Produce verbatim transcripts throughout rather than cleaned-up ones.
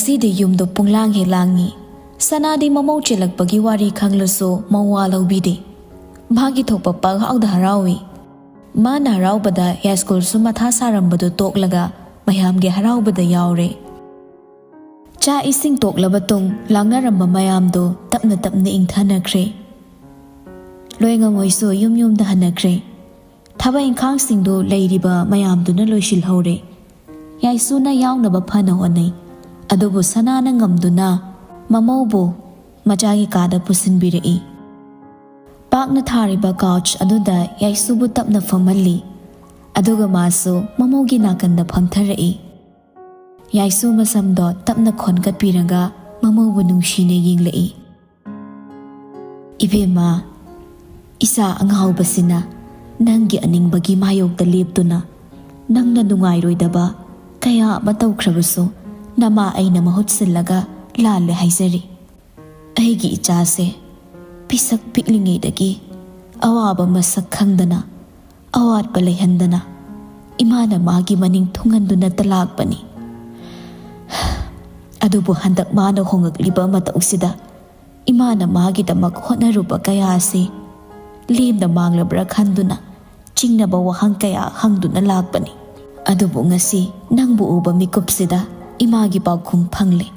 ꯉꯁꯤꯗꯤ ꯌꯨꯝꯗꯣ ꯄꯨꯡꯂꯥꯡ ꯍꯦꯛ ꯂꯥꯡꯉꯤ꯫ ꯁꯅꯥꯗꯤ ꯃꯃꯧ ꯆꯦꯜꯂꯛꯄꯒꯤ ꯋꯥꯔꯤ ꯈꯪꯂꯁꯨ ꯃꯋꯥ ꯂꯧꯕꯤꯗꯦ꯫ ꯃꯥꯒꯤ ꯊꯣꯛꯄ ꯄꯪꯍꯥꯎꯗ ꯍꯔꯥꯎꯏ꯫ ꯃꯥꯅ ꯍꯔꯥꯎꯕꯗ ꯌꯥꯏꯁ꯭ꯀꯨꯜꯁꯨ ꯃꯊꯥ ꯁꯥꯔꯝꯕꯗꯨ ꯇꯣꯛꯂꯒ ꯃꯌꯥꯝꯒꯤ ꯍꯔꯥꯎꯕꯗ ꯌꯥꯎꯔꯦ꯫ ꯆꯥꯛ ꯏꯁꯤꯡ ꯇꯣꯛꯂꯕ ꯇꯨꯡ ꯂꯥꯡꯅꯔꯝꯕ ꯃꯌꯥꯝꯗꯨ ꯇꯞꯅ ꯇꯞꯅ ꯏꯪꯊꯅꯈ꯭ꯔꯦ꯫ ꯂꯣꯏꯉꯝꯍꯣꯏꯁꯨ ꯌꯨꯝ ꯌꯨꯝꯗ ꯍꯟꯅꯈ꯭ꯔꯦ꯫ ꯊꯕꯛ ꯏꯪꯈꯥꯡꯁꯤꯡꯗꯨ ꯂꯩꯔꯤꯕ ꯃꯌꯥꯝꯗꯨꯅ ꯂꯣꯏꯁꯤꯜꯍꯧꯔꯦ꯫ ꯌꯥꯏꯁꯨꯅ ꯌꯥꯎꯅꯕ ꯐꯅ ꯍꯣꯠꯅꯩ꯫ ꯑꯗꯨꯕꯨ ꯁꯅꯥꯅ ꯉꯝꯗꯨꯅ ꯃꯃꯧꯕꯨ ꯃꯆꯥꯒꯤ ꯀꯥꯗ ꯄꯨꯁꯤꯟꯕꯤꯔꯛꯏ꯫ ꯄꯥꯛꯅ ꯊꯥꯔꯤꯕ ꯀꯥꯎꯆ ꯑꯗꯨꯗ ꯌꯥꯏꯁꯨꯕꯨ ꯇꯞꯅ ꯐꯝꯍꯜꯂꯤ꯫ ꯑꯗꯨꯒ ꯃꯥꯁꯨ ꯃꯃꯧꯒꯤ ꯅꯥꯀꯟꯗ ꯐꯝꯊꯔꯛꯏ꯫ ꯌꯥꯏꯁꯨ ꯃꯁꯝꯗꯣ ꯇꯞꯅ ꯈꯣꯟꯒꯠꯄꯤꯔꯒ ꯃꯃꯧꯕꯨ ꯅꯨꯡꯁꯤꯅ ꯌꯦꯡꯂꯛꯏ꯫ "ꯏꯕꯦꯝꯃ, ꯏꯆꯥ ꯑꯉꯥꯎꯕꯁꯤꯅ ꯅꯪꯒꯤ ꯑꯅꯤꯡꯕꯒꯤ ꯃꯥꯌꯣꯛꯇ ꯂꯦꯞꯇꯨꯅ ꯅꯪꯅ ꯅꯨꯡꯉꯥꯏꯔꯣꯏꯗꯕ ꯀꯌꯥ ꯑꯃ ꯇꯧꯈ꯭ꯔꯕꯁꯨ ꯅꯃꯥ ꯑꯩꯅ ꯃꯍꯨꯠ ꯁꯤꯜꯂꯒ ꯂꯥꯜꯂꯦ ꯍꯥꯏꯖꯔꯤ꯫ ꯑꯩꯒꯤ ꯏꯆꯥꯁꯦ ꯄꯤꯁꯛ ꯄꯤꯛꯂꯤꯉꯩꯗꯒꯤ ꯑꯋꯥꯕ ꯃꯁꯛ ꯈꯪꯗꯅ, ꯑꯋꯥꯠꯄ ꯂꯩꯍꯟꯗꯅ ꯏꯃꯥꯅ ꯃꯥꯒꯤ ꯃꯅꯤꯡ ꯊꯨꯡꯍꯟꯗꯨꯅꯇ ꯂꯥꯛꯄꯅꯤ꯫ ꯑꯗꯨꯕꯨ ꯍꯟꯗꯛ ꯃꯥꯅ ꯍꯣꯡꯂꯛꯂꯤꯕ ꯃꯇꯧꯁꯤꯗ ꯏꯃꯥꯅ ꯃꯥꯒꯤꯗꯃꯛ ꯍꯣꯠꯅꯔꯨꯕ ꯀꯌꯥ ꯑꯁꯤ ꯂꯦꯝꯅ ꯃꯥꯡꯂꯕ꯭ꯔꯥ ꯈꯟꯗꯨꯅ ꯆꯤꯡꯅꯕ ꯋꯥꯍꯪ ꯀꯌꯥ ꯍꯪꯗꯨꯅ ꯂꯥꯛꯄꯅꯤ꯫ ꯑꯗꯨꯕꯨ ꯉꯁꯤ ꯅꯪꯕꯨ ꯎꯕ ꯃꯤꯀꯨꯞꯁꯤꯗ ꯏꯃꯥꯒꯤ ꯄꯥꯎꯈꯨꯝ ꯐꯪꯂꯦ꯫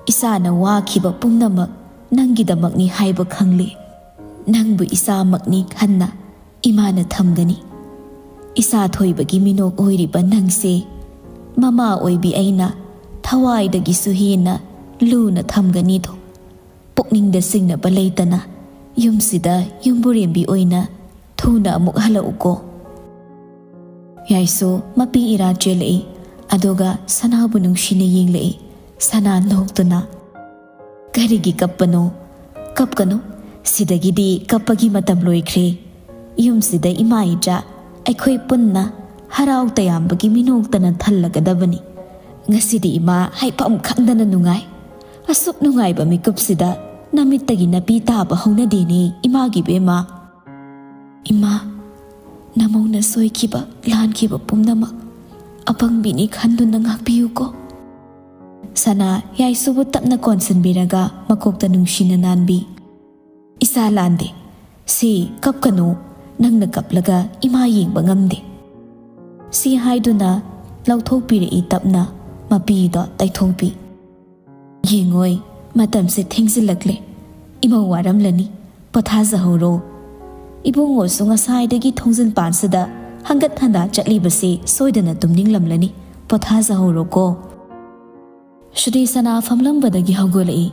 ꯏꯆꯥꯅ ꯋꯥꯈꯤꯕ ꯄꯨꯝꯅꯃꯛ ꯅꯪꯒꯤꯗꯃꯛꯅꯤ ꯍꯥꯏꯕ ꯈꯪꯂꯦ꯫ ꯅꯪꯕꯨ ꯏꯆꯥꯃꯛꯅꯤ ꯈꯟꯅ ꯏꯃꯥꯅ ꯊꯝꯒꯅꯤ꯫ ꯏꯆꯥ ꯊꯣꯏꯕꯒꯤ ꯃꯤꯅꯣꯛ ꯑꯣꯏꯔꯤꯕ ꯅꯪꯁꯦ ꯃꯃꯥ ꯑꯣꯏꯕꯤ ꯑꯩꯅ ꯊꯋꯥꯏꯗꯒꯤꯁꯨ ꯍꯦꯟꯅ ꯂꯨꯅ ꯊꯝꯒꯅꯤꯗꯣ꯫ ꯄꯨꯛꯅꯤꯡꯗ ꯆꯤꯡꯅꯕ ꯂꯩꯇꯅ ꯌꯨꯝꯁꯤꯗ ꯌꯨꯝꯕꯨꯔꯦꯝꯕꯤ ꯑꯣꯏꯅ ꯊꯨꯅ ꯑꯃꯨꯛ ꯍꯜꯂꯛꯎꯀꯣ꯫" ꯌꯥꯏꯁꯨ ꯃꯄꯤ ꯏꯔꯥ ꯆꯦꯜꯂꯛꯏ꯫ ꯑꯗꯨꯒ ꯁꯅꯥꯕꯨ ꯅꯨꯡꯁꯤꯅ ꯌꯦꯡꯂꯛꯏ꯫ ꯁꯅꯥ ꯅꯣꯛꯇꯨꯅ, "ꯀꯔꯤꯒꯤ ꯀꯞꯄꯅꯣ? ꯀꯞꯀꯅꯨ꯫ ꯁꯤꯗꯒꯤꯗꯤ ꯀꯞꯄꯒꯤ ꯃꯇꯝ ꯂꯣꯏꯈ꯭ꯔꯦ꯫ ꯌꯨꯝꯁꯤꯗ ꯏꯃꯥ ꯏꯆꯥ ꯑꯩꯈꯣꯏ ꯄꯨꯟꯅ ꯍꯔꯥꯎ ꯇꯌꯥꯝꯕꯒꯤ ꯃꯤꯅꯣꯛꯇꯅ ꯊꯜꯂꯒꯗꯕꯅꯤ꯫ ꯉꯁꯤꯗꯤ ꯏꯃꯥ ꯍꯥꯏꯐꯝ ꯈꯪꯗꯅ ꯅꯨꯡꯉꯥꯏ꯫ ꯑꯁꯨꯛ ꯅꯨꯡꯉꯥꯏꯕ ꯃꯤꯀꯨꯞꯁꯤꯗ ꯅꯃꯤꯠꯇꯒꯤ ꯅꯄꯤ ꯇꯥꯕ ꯍꯧꯅꯗꯦꯅꯦ ꯏꯃꯥꯒꯤ ꯕꯦꯝꯃ꯫ ꯏꯃꯥ, ꯅꯃꯧꯅ ꯁꯣꯏꯈꯤꯕ ꯂꯥꯟꯈꯤꯕ ꯄꯨꯝꯅꯃꯛ ꯑꯄꯪꯕꯤꯅꯤ ꯈꯟꯗꯨꯅ ꯉꯥꯛꯄꯤꯌꯨꯀꯣ꯫" ꯁꯅꯥ ꯌꯥꯏꯁꯨꯕꯨ ꯇꯞꯅ ꯀꯣꯟꯁꯤꯟꯕꯤꯔꯒ ꯃꯀꯣꯛꯇ ꯅꯨꯡꯁꯤꯅ ꯅꯥꯟꯕꯤ꯫ "ꯏꯆꯥ ꯂꯥꯟꯗꯦ꯫ ꯁꯤ ꯀꯞꯀꯅꯨ꯫ ꯅꯪꯅ ꯀꯞꯂꯒ ꯏꯃꯥ ꯌꯦꯡꯕ ꯉꯝꯗꯦ꯫" ꯁꯤ ꯍꯥꯏꯗꯨꯅ ꯂꯧꯊꯣꯛꯄꯤꯔꯛꯏ ꯇꯞꯅ ꯃꯄꯤꯗꯣ ꯇꯩꯊꯣꯛꯄꯤ꯫ "ꯌꯦꯡꯉꯣꯏ, ꯃꯇꯝꯁꯦ ꯊꯦꯡꯖꯤꯜꯂꯛꯂꯦ꯫ ꯏꯃꯧ ꯋꯥꯔꯝꯂꯅꯤ꯫ ꯄꯣꯊꯥꯖꯍꯧꯔꯣ꯫ ꯏꯕꯨꯡꯉꯣꯁꯨ ꯉꯁꯥꯏꯗꯒꯤ ꯊꯣꯡꯖꯤꯟ ꯄꯥꯟꯁꯤꯗ ꯍꯪꯒꯠ ꯍꯟꯗ ꯆꯠꯂꯤꯕꯁꯦ ꯁꯣꯏꯗꯅ ꯇꯨꯝꯅꯤꯡꯂꯝꯂꯅꯤ꯫ ꯄꯣꯊꯥꯖꯍꯧꯔꯣꯀꯣ꯫" ꯁꯨꯗꯦꯁꯅꯥ ꯐꯝꯂꯝꯕꯗꯒꯤ ꯍꯧꯒꯠꯂꯛꯏ꯫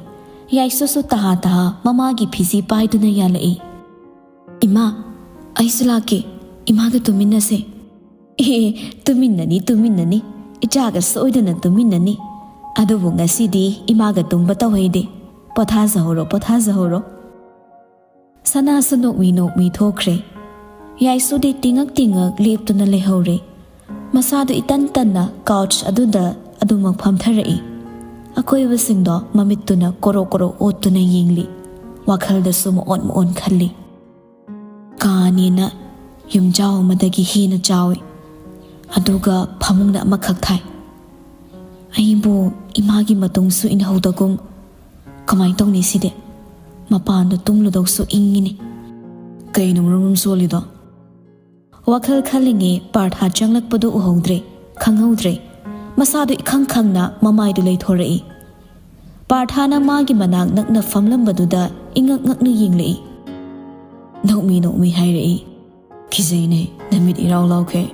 ꯌꯥꯏꯁꯨꯁꯨ ꯇꯍꯥ ꯇꯍꯥ ꯃꯃꯥꯒꯤ ꯐꯤꯖꯤ ꯄꯥꯏꯗꯨꯅ ꯌꯥꯜꯂꯛꯏ꯫ "ꯏꯃꯥ, ꯑꯩꯁꯨ ꯂꯥꯛꯀꯦ꯫ ꯏꯃꯥꯒ ꯇꯨꯃꯤꯟꯅꯁꯦ꯫" "ꯑꯦ, ꯇꯨꯃꯤꯟꯅꯅꯤ, ꯇꯨꯃꯤꯟꯅꯅꯤ꯫ ꯏꯆꯥꯒ ꯁꯣꯏꯗꯅ ꯇꯨꯃꯤꯟꯅꯅꯤ꯫ ꯑꯗꯨꯕꯨ ꯉꯁꯤꯗꯤ ꯏꯃꯥꯒ ꯇꯨꯝꯕ ꯇꯧꯍꯩꯗꯦ꯫ ꯄꯣꯊꯥꯖꯍꯧꯔꯣ, ꯄꯣꯊꯥꯖꯍꯧꯔꯣ꯫" ꯁꯅꯥꯁꯨ ꯅꯣꯛꯃꯤ ꯅꯣꯛꯃꯤ ꯊꯣꯛꯈ꯭ꯔꯦ꯫ ꯌꯥꯏꯁꯨꯗꯤ ꯇꯤꯡꯉꯛ ꯇꯤꯡꯉꯛ ꯂꯦꯞꯇꯨꯅ ꯂꯩꯍꯧꯔꯦ꯫ ꯃꯁꯥꯗꯨ ꯏꯇꯟ ꯇꯟꯅ ꯀꯥꯎꯆ ꯑꯗꯨꯗ ꯑꯗꯨꯃꯛ ꯐꯝꯊꯔꯛꯏ꯫ ꯑꯀꯣꯏꯕꯁꯤꯡꯗꯣ ꯃꯃꯤꯠꯇꯨꯅ ꯀꯣꯔꯣ ꯀꯣꯔꯣ ꯑꯣꯠꯇꯨꯅ ꯌꯦꯡꯂꯤ꯫ ꯋꯥꯈꯜꯗꯁꯨ ꯃꯑꯣꯟ ꯃꯑꯣꯟ ꯈꯜꯂꯤ꯫ ꯀꯥꯅꯦꯅ ꯌꯨꯝꯖꯥꯎ ꯑꯃꯗꯒꯤ ꯍꯦꯟꯅ ꯆꯥꯎꯏ꯫ ꯑꯗꯨꯒ ꯐꯃꯨꯡꯗ ꯑꯃꯈꯛ ꯊꯥꯏ꯫ ꯑꯩꯕꯨ ꯏꯃꯥꯒꯤ ꯃꯇꯨꯡꯁꯨ ꯏꯟꯍꯧꯗꯒꯨꯝ꯫ ꯀꯃꯥꯏ ꯇꯧꯅꯤ ꯁꯤꯗꯤ? ꯃꯄꯥꯟꯗ ꯇꯨꯝꯂꯨꯗꯧꯁꯨ ꯏꯪꯉꯤꯅꯦ꯫ ꯀꯩꯅꯣ ꯃꯔꯨꯝ ꯃꯔꯨꯝ ꯁꯣꯜꯂꯤꯗꯣ? ꯋꯥꯈꯜ ꯈꯜꯂꯤꯉꯩ ꯄꯥꯔꯊꯥ ꯆꯪꯂꯛꯄꯗꯨ ꯎꯍꯧꯗ꯭ꯔꯦ, ꯈꯪꯍꯧꯗ꯭ꯔꯦ꯫ ꯃꯁꯥꯗꯨ ꯏꯈꯪ ꯈꯪꯅ ꯃꯃꯥꯏꯗꯨ ꯂꯩꯊꯣꯔꯛꯏ꯫ ꯄꯥꯔꯊꯥꯅ ꯃꯥꯒꯤ ꯃꯅꯥꯛ ꯅꯛꯅ ꯐꯝꯂꯝꯕꯗꯨꯗ ꯏꯉꯛ ꯉꯛꯅ ꯌꯦꯡꯂꯛꯏ꯫ ꯅꯣꯛꯃꯤ ꯅꯣꯛꯃꯤ ꯍꯥꯏꯔꯛꯏ, "ꯀꯤꯖꯩꯅꯦ, ꯅꯃꯤꯠ ꯏꯔꯥꯎ ꯂꯥꯎꯈꯩ꯫"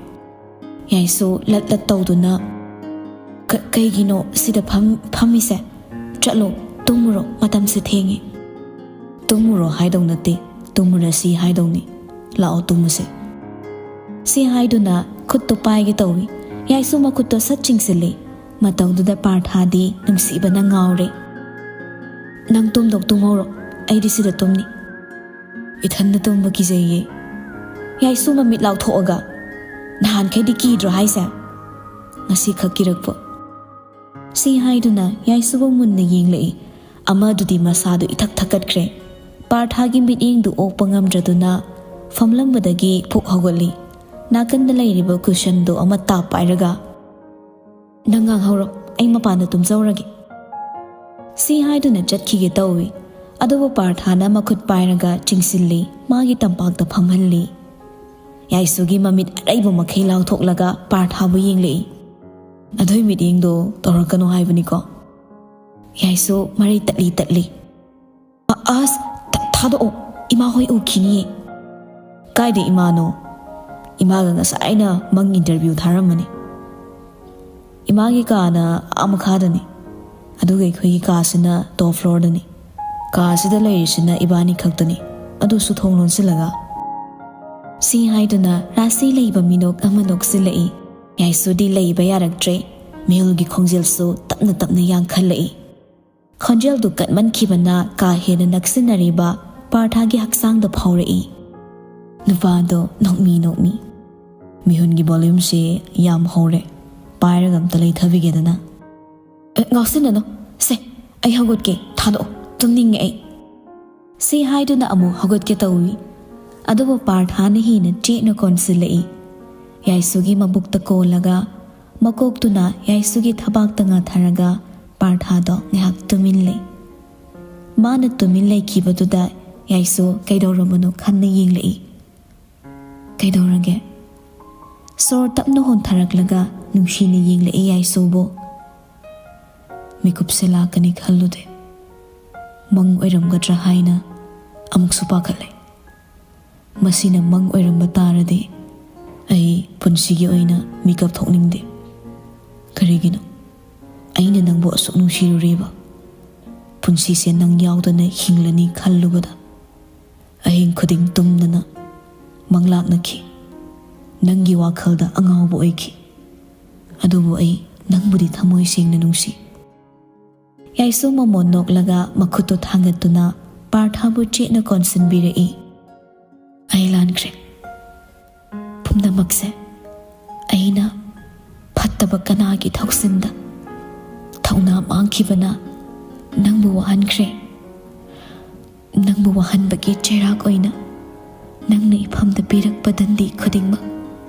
ꯌꯥꯏꯁꯨ ꯂꯠ ꯂꯠ ꯇꯧꯗꯨꯅ, "ꯀ-, ꯀꯩꯒꯤꯅꯣ ꯁꯤꯗ ꯐꯝ-, ꯐꯝꯃꯤꯁꯦ? ꯆꯠꯂꯣ, ꯇꯨꯝꯃꯨꯔꯣ, ꯃꯇꯝꯁꯦ ꯊꯦꯡꯉꯦ꯫" "ꯇꯨꯝꯃꯨꯔꯣ ꯍꯥꯏꯗꯧ ꯅꯠꯇꯦ, ꯇꯨꯝꯃꯨꯔꯁꯤ ꯍꯥꯏꯗꯧꯅꯤ꯫ ꯂꯥꯛꯑꯣ, ꯇꯨꯝꯃꯨꯁꯦ꯫" ꯁꯤ ꯍꯥꯏꯗꯨꯅ ꯈꯨꯠꯇꯨ ꯄꯥꯏꯒꯦ ꯇꯧꯏ꯫ ꯌꯥꯏꯁꯨ ꯃꯈꯨꯠꯇꯣ ꯁꯠ ꯆꯤꯡꯁꯤꯜꯂꯤ꯫ ꯃꯇꯧꯗꯨꯗ ꯄꯥꯔꯊꯥꯗꯤ ꯅꯨꯡꯁꯤꯕꯅ ꯉꯥꯎꯔꯦ꯫ "ꯅꯪ ꯇꯨꯝꯗꯧ ꯇꯨꯝꯍꯧꯔꯣ, ꯑꯩꯗꯤ ꯁꯤꯗ ꯇꯨꯝꯅꯤ꯫" "ꯏꯊꯟꯗ ꯇꯨꯝꯕ ꯀꯤꯖꯩꯌꯦ꯫" ꯌꯥꯏꯁꯨ ꯃꯃꯤꯠ ꯂꯥꯎꯊꯣꯛꯑꯒ, "ꯅꯍꯥꯟꯈꯩꯗꯤ ꯀꯤꯗ꯭ꯔꯣ ꯍꯥꯏꯁꯦ? ꯉꯁꯤꯈꯛ ꯀꯤꯔꯛꯄ꯫" ꯁꯤ ꯍꯥꯏꯗꯨꯅ ꯌꯥꯏꯁꯨꯕꯨ ꯃꯨꯟꯅ ꯌꯦꯡꯂꯛꯏ꯫ ꯑꯃꯗꯨꯗꯤ ꯃꯁꯥꯗꯨ ꯏꯊꯛ ꯊꯛꯀꯠꯈ꯭ꯔꯦ꯫ ꯄꯥꯔꯊꯥꯒꯤ ꯃꯤꯠꯌꯦꯡꯗꯨ ꯑꯣꯛꯄ ꯉꯝꯗ꯭ꯔꯗꯨꯅ ꯐꯝꯂꯝꯕꯗꯒꯤ ꯐꯨꯛ ꯍꯧꯒꯠꯂꯤ꯫ ꯅꯥꯀꯟꯗ ꯂꯩꯔꯤꯕ ꯀꯨꯁꯟꯗꯨ ꯑꯃ ꯇꯥꯞ ꯄꯥꯏꯔꯒ, "ꯅꯪ ꯉꯥꯡꯍꯧꯔꯣ, ꯑꯩ ꯃꯄꯥꯟꯗ ꯇꯨꯝꯖꯧꯔꯒꯦ꯫ ꯁꯤ ꯍꯥꯏꯗꯨꯅ ꯆꯠꯈꯤꯒꯦ ꯇꯧꯏ꯫ ꯑꯗꯨꯕꯨ ꯄꯥꯔꯊꯥꯅ ꯃꯈꯨꯠ ꯄꯥꯏꯔꯒ ꯆꯤꯡꯁꯤꯜꯂꯤ, ꯃꯥꯒꯤ ꯇꯝꯄꯥꯛꯇ ꯐꯝꯍꯜꯂꯤ꯫ ꯌꯥꯏꯁꯨꯒꯤ ꯃꯃꯤꯠ ꯑꯔꯩꯕ ꯃꯈꯩ ꯂꯥꯎꯊꯣꯛꯂꯒ ꯄꯥꯔꯊꯥꯕꯨ ꯌꯦꯡꯂꯛꯏ꯫ ꯑꯗꯨꯏ ꯃꯤꯠꯌꯦꯡꯗꯣ ꯇꯧꯔꯛꯀꯅꯨ ꯍꯥꯏꯕꯅꯤꯀꯣ꯫ ꯌꯥꯏꯁꯨ ꯃꯔꯩ ꯇꯠꯂꯤ ꯇꯠꯂꯤ꯫ "ꯑ-, ꯑꯁ, ꯊ-, ꯊꯥꯗꯣꯛꯑꯣ, ꯏꯃꯥ ꯍꯣꯏ ꯎꯈꯤꯅꯤꯌꯦ꯫" "ꯀꯥꯏꯗ ꯏꯃꯥꯅꯣ? ꯏꯃꯥꯒ ꯉꯁꯥꯏꯅ ꯃꯪ interview ꯊꯥꯔꯝꯃꯅꯤ꯫" "ꯏꯃꯥꯒꯤ ꯀꯥꯅ ꯑꯥ ꯃꯈꯥꯗꯅꯤ, ꯑꯗꯨꯒ ꯑꯩꯈꯣꯏꯒꯤ ꯀꯥꯁꯤꯅ top floorꯗꯅꯤ꯫ ꯀꯥ ꯑꯁꯤꯗ ꯂꯩꯔꯤꯁꯤꯅ ꯏꯕꯥꯅꯤ ꯈꯛꯇꯅꯤ, ꯑꯗꯨꯁꯨ ꯊꯣꯡ ꯂꯣꯟꯁꯤꯜꯂꯒ꯫" ꯁꯤ ꯍꯥꯏꯗꯨꯅ ꯔꯥꯁꯤ ꯂꯩꯕ ꯃꯤꯅꯣꯛ ꯑꯃ ꯅꯣꯛꯁꯤꯜꯂꯛꯏ꯫ ꯌꯥꯏꯁꯨꯗꯤ ꯂꯩꯕ ꯌꯥꯔꯛꯇ꯭ꯔꯦ꯫ ꯃꯤꯍꯨꯜꯒꯤ ꯈꯣꯡꯖꯦꯜꯁꯨ ꯇꯞꯅ ꯇꯞꯅ ꯌꯥꯡꯈꯠꯂꯛꯏ꯫ ꯈꯣꯟꯖꯦꯜꯗꯨ ꯀꯟꯃꯟꯈꯤꯕꯅ ꯀꯥ ꯍꯦꯟꯅ ꯅꯛꯁꯤꯟꯅꯔꯤꯕ ꯄꯥꯔꯊꯥꯒꯤ ꯍꯛꯆꯥꯡꯗ ꯐꯥꯎꯔꯛꯏ꯫ ꯅꯨꯄꯥꯗꯣ ꯅꯣꯛꯃꯤ ꯅꯣꯛꯃꯤ꯫ "ꯃꯤꯍꯨꯟꯒꯤ volumeꯁꯦ ꯌꯥꯝ ꯍꯧꯔꯦ, ꯄꯥꯏꯔꯒ ꯑꯝꯇ ꯂꯩꯊꯕꯤꯒꯦꯗꯅ꯫" "ꯑꯦ, ꯉꯥꯎꯁꯤꯟꯅꯅꯨ꯫ ꯁꯦ, ꯑꯩ ꯍꯧꯒꯠꯀꯦ, ꯊꯥꯗꯣꯛꯑꯣ, ꯇꯨꯝꯅꯤꯡꯉꯦ ꯑꯩ꯫" ꯁꯤ ꯍꯥꯏꯗꯨꯅ ꯑꯃꯨꯛ ꯍꯧꯒꯠꯀꯦ ꯇꯧꯏ꯫ ꯑꯗꯨꯕꯨ ꯄꯥꯔꯊꯥꯅ ꯍꯦꯟꯅ ꯆꯦꯠꯅ ꯀꯣꯟꯁꯤꯜꯂꯛꯏ꯫ ꯌꯥꯏꯁꯨꯒꯤ ꯃꯕꯨꯛꯇ ꯀꯣꯜꯂꯒ, ꯃꯀꯣꯛꯇꯨꯅ ꯌꯥꯏꯁꯨꯒꯤ ꯊꯕꯥꯛꯇ ꯉꯥꯊꯔꯒ ꯄꯥꯔꯊꯥꯗꯣ ꯉꯥꯏꯍꯥꯛ ꯇꯨꯃꯤꯟ ꯂꯩ꯫ ꯃꯥꯅ ꯇꯨꯃꯤꯟ ꯂꯩꯈꯤꯕꯗꯨꯗ ꯌꯥꯏꯁꯨ ꯀꯩꯗꯧꯔꯕꯅꯣ ꯈꯟꯅ ꯌꯦꯡꯂꯛꯏ꯫ "ꯀꯩꯗꯧꯔꯒꯦ?" ꯁꯣꯔ ꯇꯞꯅ ꯍꯣꯟꯊꯔꯛꯂꯒ ꯅꯨꯡꯁꯤꯅ ꯌꯦꯡꯂꯛꯏ ꯌꯥꯏꯁꯨꯕꯨ꯫ "ꯃꯤꯀꯨꯞꯁꯦ ꯂꯥꯛꯀꯅꯤ ꯈꯜꯂꯨꯗꯦ꯫ ꯃꯪ ꯑꯣꯏꯔꯝꯒꯗ꯭ꯔꯥ ꯍꯥꯏꯅ ꯑꯃꯨꯛꯁꯨ ꯄꯥꯈꯠꯂꯦ꯫ ꯃꯁꯤꯅ ꯃꯪ ꯑꯣꯏꯔꯝꯕ ꯇꯥꯔꯗꯤ ꯑꯩ ꯄꯨꯟꯁꯤꯒꯤ ꯑꯣꯏꯅ ꯃꯤꯀꯞ ꯊꯣꯛꯅꯤꯡꯗꯦ꯫ ꯀꯔꯤꯒꯤꯅꯣ? ꯑꯩꯅ ꯅꯪꯕꯨ ꯑꯁꯨꯛ ꯅꯨꯡꯁꯤꯔꯨꯔꯤꯕ꯫ ꯄꯨꯟꯁꯤꯁꯦ ꯅꯪ ꯌꯥꯎꯗꯅ ꯍꯤꯡꯂꯅꯤ ꯈꯜꯂꯨꯕꯗ ꯑꯍꯤꯡ ꯈꯨꯗꯤꯡ ꯇꯨꯝꯗꯅ ꯃꯪꯂꯥꯛꯅꯈꯤ꯫ ꯅꯪꯒꯤ ꯋꯥꯈꯜꯗ ꯑꯉꯥꯎꯕ ꯑꯣꯏꯈꯤ꯫ ꯑꯗꯨꯕꯨ ꯑꯩ ꯅꯪꯕꯨꯗꯤ ꯊꯃꯣꯏ ꯁꯦꯡꯅ ꯅꯨꯡꯁꯤ꯫" ꯌꯥꯏꯁꯨ ꯃꯃꯣꯟ ꯅꯣꯛꯂꯒ ꯃꯈꯨꯠꯇꯨ ꯊꯥꯡꯒꯠꯇꯨꯅ ꯄꯥꯔꯊꯥꯕꯨ ꯆꯦꯠꯅ ꯀꯣꯟꯁꯤꯟꯕꯤꯔꯛꯏ꯫ "ꯑꯩ ꯂꯥꯟꯈ꯭ꯔꯦ꯫ ꯄꯨꯝꯅꯃꯛꯁꯦ ꯑꯩꯅ ꯐꯠꯇꯕ ꯀꯅꯥꯒꯤ ꯊꯧꯁꯤꯟꯗ ꯊꯧꯅꯥ ꯃꯥꯡꯈꯤꯕꯅ ꯅꯪꯕꯨ ꯋꯥꯍꯟꯈ꯭ꯔꯦ꯫ ꯅꯪꯕꯨ ꯋꯥꯍꯟꯕꯒꯤ ꯆꯩꯔꯥꯛ ꯑꯣꯏꯅ ꯅꯪꯅ ꯏꯐꯝꯗ ꯄꯤꯔꯛꯄ ꯗꯟꯗꯤ ꯈꯨꯗꯤꯡꯃꯛ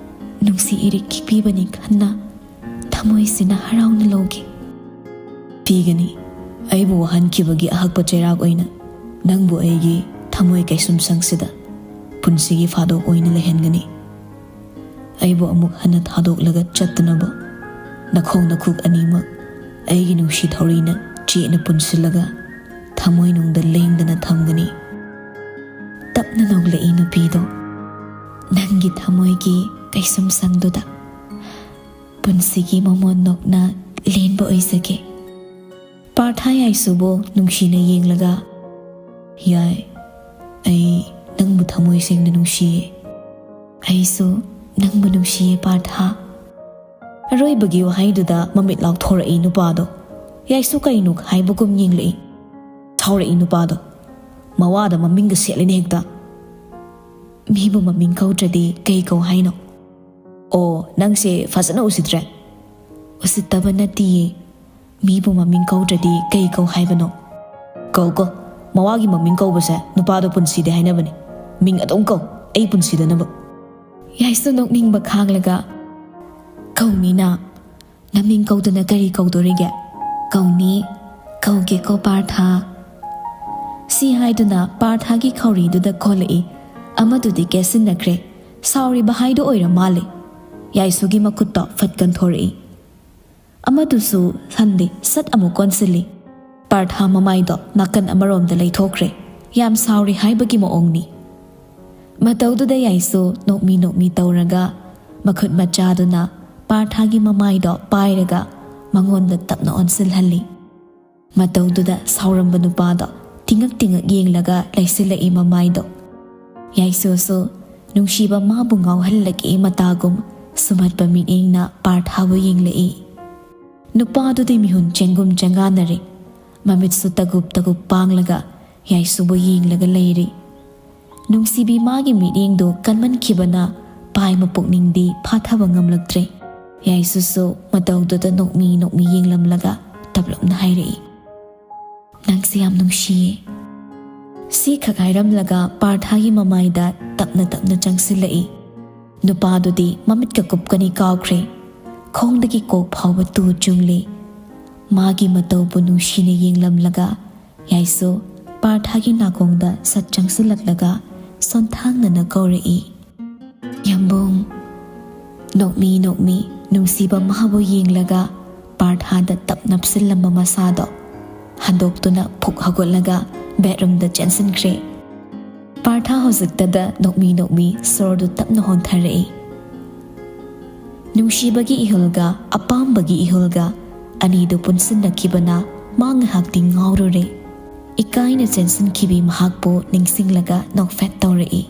ꯅꯨꯡꯁꯤ ꯏꯔꯤꯛ ꯄꯤꯕꯅꯤ ꯈꯟꯅ ꯊꯃꯣꯏꯁꯤꯅ ꯍꯔꯥꯎꯅ ꯂꯧꯈꯤ꯫ ꯄꯤꯒꯅꯤ꯫ ꯑꯩꯕꯨ ꯋꯥꯍꯟꯈꯤꯕꯒꯤ ꯑꯍꯛꯄ ꯆꯩꯔꯥꯛ ꯑꯣꯏꯅ ꯅꯪꯕꯨ ꯑꯩꯒꯤ ꯊꯃꯣꯏ ꯀꯩꯁꯨꯝꯁꯪꯁꯤꯗ ꯄꯨꯟꯁꯤꯒꯤ ꯐꯥꯗꯣꯛ ꯑꯣꯏꯅ ꯂꯩꯍꯟꯒꯅꯤ꯫ ꯑꯩꯕꯨ ꯑꯃꯨꯛ ꯍꯟꯅ ꯊꯥꯗꯣꯛꯂꯒ ꯆꯠꯇꯅꯕ ꯅꯈꯣꯡ ꯅꯈꯨꯠ ꯑꯅꯤꯃꯛ ꯑꯩꯒꯤ ꯅꯨꯡꯁꯤ ꯊꯧꯔꯤꯅ ꯆꯦꯠꯅ ꯄꯨꯟꯁꯤꯜꯂꯒ ꯊꯃꯣꯏꯅꯨꯡꯗ ꯂꯦꯡꯗꯅ ꯊꯝꯒꯅꯤ꯫ ꯇꯞꯅ ꯅꯣꯛꯂꯛꯏ ꯅꯨꯄꯤꯗꯣ꯫ ꯅꯪꯒꯤ ꯊꯃꯣꯏꯒꯤ ꯀꯩꯁꯨꯝꯁꯪꯗꯨꯗ ꯄꯨꯟꯁꯤꯒꯤ ꯃꯃꯣꯟ ꯅꯣꯛꯅ ꯂꯦꯟꯕ ꯑꯣꯏꯖꯒꯦ꯫ ꯄꯥꯔꯊ ꯌꯥꯏꯁꯨꯕꯨ ꯅꯨꯡꯁꯤꯅ ꯌꯦꯡꯂꯒ, "ꯌꯥꯏ, ꯑꯩ ꯅꯪꯕꯨ ꯊꯃꯣꯏ ꯁꯦꯡꯅ ꯅꯨꯡꯁꯤꯌꯦ꯫ ꯑꯩꯁꯨ ꯅꯪꯕꯨ ꯅꯨꯡꯁꯤꯌꯦ ꯄꯥꯔꯊ"꯫ ꯑꯔꯣꯏꯕꯒꯤ ꯋꯥꯍꯩꯗꯨꯗ ꯃꯃꯤꯠ ꯂꯥꯎꯊꯣꯔꯛꯏ ꯅꯨꯄꯥꯗꯣ꯫ ꯌꯥꯏꯁꯨ ꯀꯩꯅꯣ ꯍꯥꯏꯕꯒꯨꯝ ꯌꯦꯡꯂꯛꯏ꯫ ꯁꯥꯎꯔꯛꯏ ꯅꯨꯄꯥꯗꯣ꯫ "ꯃꯋꯥꯗ ꯃꯃꯤꯡꯒ ꯁꯦꯠꯂꯤꯅꯦ ꯍꯦꯛꯇ꯫ ꯃꯤꯕꯨ ꯃꯃꯤꯡ ꯀꯧꯗ꯭ꯔꯗꯤ ꯀꯩ ꯀꯧ ꯍꯥꯏꯅꯣ?" "ꯑꯣ, ꯅꯪꯁꯦ ꯐꯖꯅ ꯎꯁꯤꯠꯇ꯭ꯔꯦ"꯫ "ꯎꯁꯤꯠꯇꯕ ꯅꯠꯇꯤꯌꯦ꯫ ꯃꯤꯕꯨ ꯃꯃꯤꯡ ꯀꯧꯗ꯭ꯔꯗꯤ ꯀꯩ ꯀꯧ ꯍꯥꯏꯕꯅꯣ?" "ꯀꯧ, ꯀꯧ꯫ ꯃꯋꯥꯒꯤ ꯃꯃꯤꯡ ꯀꯧꯕꯁꯦ ꯅꯨꯄꯥꯗꯣ ꯄꯨꯟꯁꯤꯗꯦ ꯍꯥꯏꯅꯕꯅꯦ꯫ ꯃꯤꯡ ꯑꯗꯨꯝ ꯀꯧ, ꯑꯩ ꯄꯨꯟꯁꯤꯗꯅꯕ"꯫ ꯌꯥꯏꯁꯨ ꯅꯣꯛꯅꯤꯡꯕ ꯈꯥꯡꯂꯒ, "ꯀꯧꯅꯤꯅ꯫ ꯅꯃꯤꯡ ꯀꯧꯗꯅ ꯀꯔꯤ ꯀꯧꯗꯣꯔꯤꯒꯦ? ꯀꯧꯅꯤ, ꯀꯧꯒꯦꯀꯣ ꯄꯥꯔꯊ"꯫ ꯁꯤ ꯍꯥꯏꯗꯨꯅ ꯄꯥꯔꯊꯒꯤ ꯈꯧꯔꯤꯗꯨꯗ ꯀꯣꯜꯂꯛꯏ꯫ ꯑꯃꯗꯨꯗꯤ ꯀꯦꯁꯤꯟꯅꯈ꯭ꯔꯦ꯫ ꯁꯥꯎꯔꯤꯕ ꯍꯥꯏꯗꯣ ꯑꯣꯏꯔ ꯃꯥꯜꯂꯦ꯫ ꯌꯥꯏꯁꯨꯒꯤ ꯃꯈꯨꯠꯇꯣ ꯐꯠ ꯀꯟꯊꯣꯔꯛꯏ꯫ ꯑꯃꯗꯨꯁꯨ ꯍꯟꯗꯦ, ꯁꯠ ꯑꯃꯨꯛ ꯀꯣꯟꯁꯤꯜꯂꯤ꯫ ꯄꯥꯔꯊ ꯃꯃꯥꯏꯗꯣ ꯅꯥꯀꯟ ꯑꯃꯔꯣꯝꯗ ꯂꯩꯊꯣꯛꯈ꯭ꯔꯦ꯫ ꯌꯥꯝ ꯁꯥꯎꯔꯤ ꯍꯥꯏꯕꯒꯤ ꯃꯑꯣꯡꯅꯤ꯫ ꯃꯇꯧꯗꯨꯗ ꯌꯥꯏꯁꯨ ꯅꯣꯛꯃꯤ ꯅꯣꯛꯃꯤ ꯇꯧꯔꯒ ꯃꯈꯨꯠ ꯃꯆꯥꯗꯨꯅ ꯄꯥꯔꯊꯒꯤ ꯃꯃꯥꯏꯗꯣ ꯄꯥꯏꯔꯒ ꯃꯉꯣꯟꯗ ꯇꯞꯅ ꯑꯣꯟꯁꯤꯜꯍꯜꯂꯤ꯫ ꯃꯇꯧꯗꯨꯗ ꯁꯥꯎꯔꯝꯕ ꯅꯨꯄꯥꯗꯣ ꯇꯤꯡꯉꯛ ꯇꯤꯡꯉꯛ ꯌꯦꯡꯂꯒ ꯂꯩꯁꯤꯜꯂꯛꯏ ꯃꯃꯥꯏꯗꯣ꯫ ꯌꯥꯏꯁꯨꯁꯨ ꯅꯨꯡꯁꯤꯕ ꯃꯥꯕꯨ ꯉꯥꯎꯍꯜꯂꯛꯏ ꯃꯇꯥꯒꯨꯝ ꯁꯨꯝꯍꯠꯄ ꯃꯤꯠꯌꯦꯡꯅ ꯄꯥꯔꯊꯕꯨ ꯌꯦꯡꯂꯛꯏ꯫ ꯅꯨꯄꯥꯗꯨꯗꯤ ꯃꯤꯍꯨꯟ ꯆꯦꯡꯒꯨꯝ ꯆꯦꯡꯒꯥꯟꯅꯔꯦ꯫ ꯃꯃꯤꯠꯁꯨ ꯇꯒꯨꯞ ꯇꯒꯨꯞ ꯄꯥꯡꯂꯒ ꯌꯥꯏꯁꯨꯕꯨ ꯌꯦꯡꯂꯒ ꯂꯩꯔꯤ꯫ ꯅꯨꯡꯁꯤꯕꯤ ꯃꯥꯒꯤ ꯃꯤꯠꯌꯦꯡꯗꯨ ꯀꯟꯃꯟꯈꯤꯕꯅ ꯄꯥꯏ ꯃꯄꯨꯛꯅꯤꯡꯗꯤ ꯐꯥꯊꯕ ꯉꯝꯂꯛꯇ꯭ꯔꯦ꯫ ꯌꯥꯏꯁꯨꯁꯨ ꯃꯇꯧꯗꯨꯗ ꯅꯣꯛꯃꯤ ꯅꯣꯛꯃꯤ ꯌꯦꯡꯂꯝꯂꯒ ꯇꯞꯂꯞꯅ ꯍꯥꯏꯔꯛꯏ, "ꯅꯪꯁꯦ ꯌꯥꯝ ꯅꯨꯡꯁꯤꯌꯦ"꯫ ꯁꯤꯈꯛ ꯍꯥꯏꯔꯝꯂꯒ ꯄꯥꯔꯊꯒꯤ ꯃꯃꯥꯏꯗ ꯇꯞꯅ ꯇꯞꯅ ꯆꯪꯁꯤꯜꯂꯛꯏ꯫ ꯅꯨꯄꯥꯗꯨꯗꯤ ꯃꯃꯤꯠꯀ ꯀꯨꯞꯀꯅꯤ ꯀꯥꯎꯈ꯭ꯔꯦ꯫ ꯈꯣꯡꯗꯒꯤ ꯀꯣꯛ ꯐꯥꯎꯕ ꯇꯨ ꯆꯨꯡꯂꯤ꯫ ꯃꯥꯒꯤ ꯃꯇꯧꯕꯨ ꯅꯨꯡꯁꯤꯅ ꯌꯦꯡꯂꯝꯂꯒ ꯌꯥꯏꯁꯨ ꯄꯥꯔꯊꯥꯒꯤ ꯅꯥꯀꯣꯡꯗ ꯁꯠ ꯆꯪꯁꯤꯜꯂꯛꯂꯒ ꯁꯣꯟꯊꯥꯡꯅꯅ ꯀꯧꯔꯛꯏ, "ꯌꯥꯝꯕꯨꯡ!" ꯅꯣꯛꯃꯤ ꯅꯣꯛꯃꯤ ꯅꯨꯡꯁꯤꯕ ꯃꯥꯕꯨ ꯌꯦꯡꯂꯒ ꯄꯥꯔꯊꯥꯗ ꯇꯞ ꯅꯞꯁꯤꯜꯂꯝꯕ ꯃꯁꯥꯗꯣ ꯍꯟꯗꯣꯛꯇꯨꯅ ꯐꯨꯛ ꯍꯧꯒꯠꯂꯒ ꯕꯦꯗꯔꯨꯝꯗ ꯆꯦꯟꯁꯤꯟꯈ꯭ꯔꯦ꯫ ꯄꯥꯔꯊꯥ ꯍꯧꯖꯤꯛꯇꯗ ꯅꯣꯛꯃꯤ ꯅꯣꯛꯃꯤ ꯁꯣꯔꯗꯨ ꯇꯞꯅ ꯍꯣꯟꯊꯔꯛꯏ꯫ ꯅꯨꯡꯁꯤꯕꯒꯤ ꯏꯍꯨꯜꯒ ꯑꯄꯥꯝꯕꯒꯤ ꯏꯍꯨꯜꯒ ꯑꯅꯤꯗꯨ ꯄꯨꯟꯁꯤꯟꯅꯈꯤꯕꯅ ꯃꯥ ꯉꯥꯏꯍꯥꯛꯇꯤ ꯉꯥꯎꯔꯨꯔꯦ꯫ ꯏꯀꯥꯏꯅ ꯆꯦꯟꯁꯤꯟꯈꯤꯕꯤ ꯃꯍꯥꯛꯄꯨ ꯅꯤꯡꯁꯤꯡꯂꯒ ꯅꯣꯛꯐꯦꯠ ꯇꯧꯔꯛꯏ꯫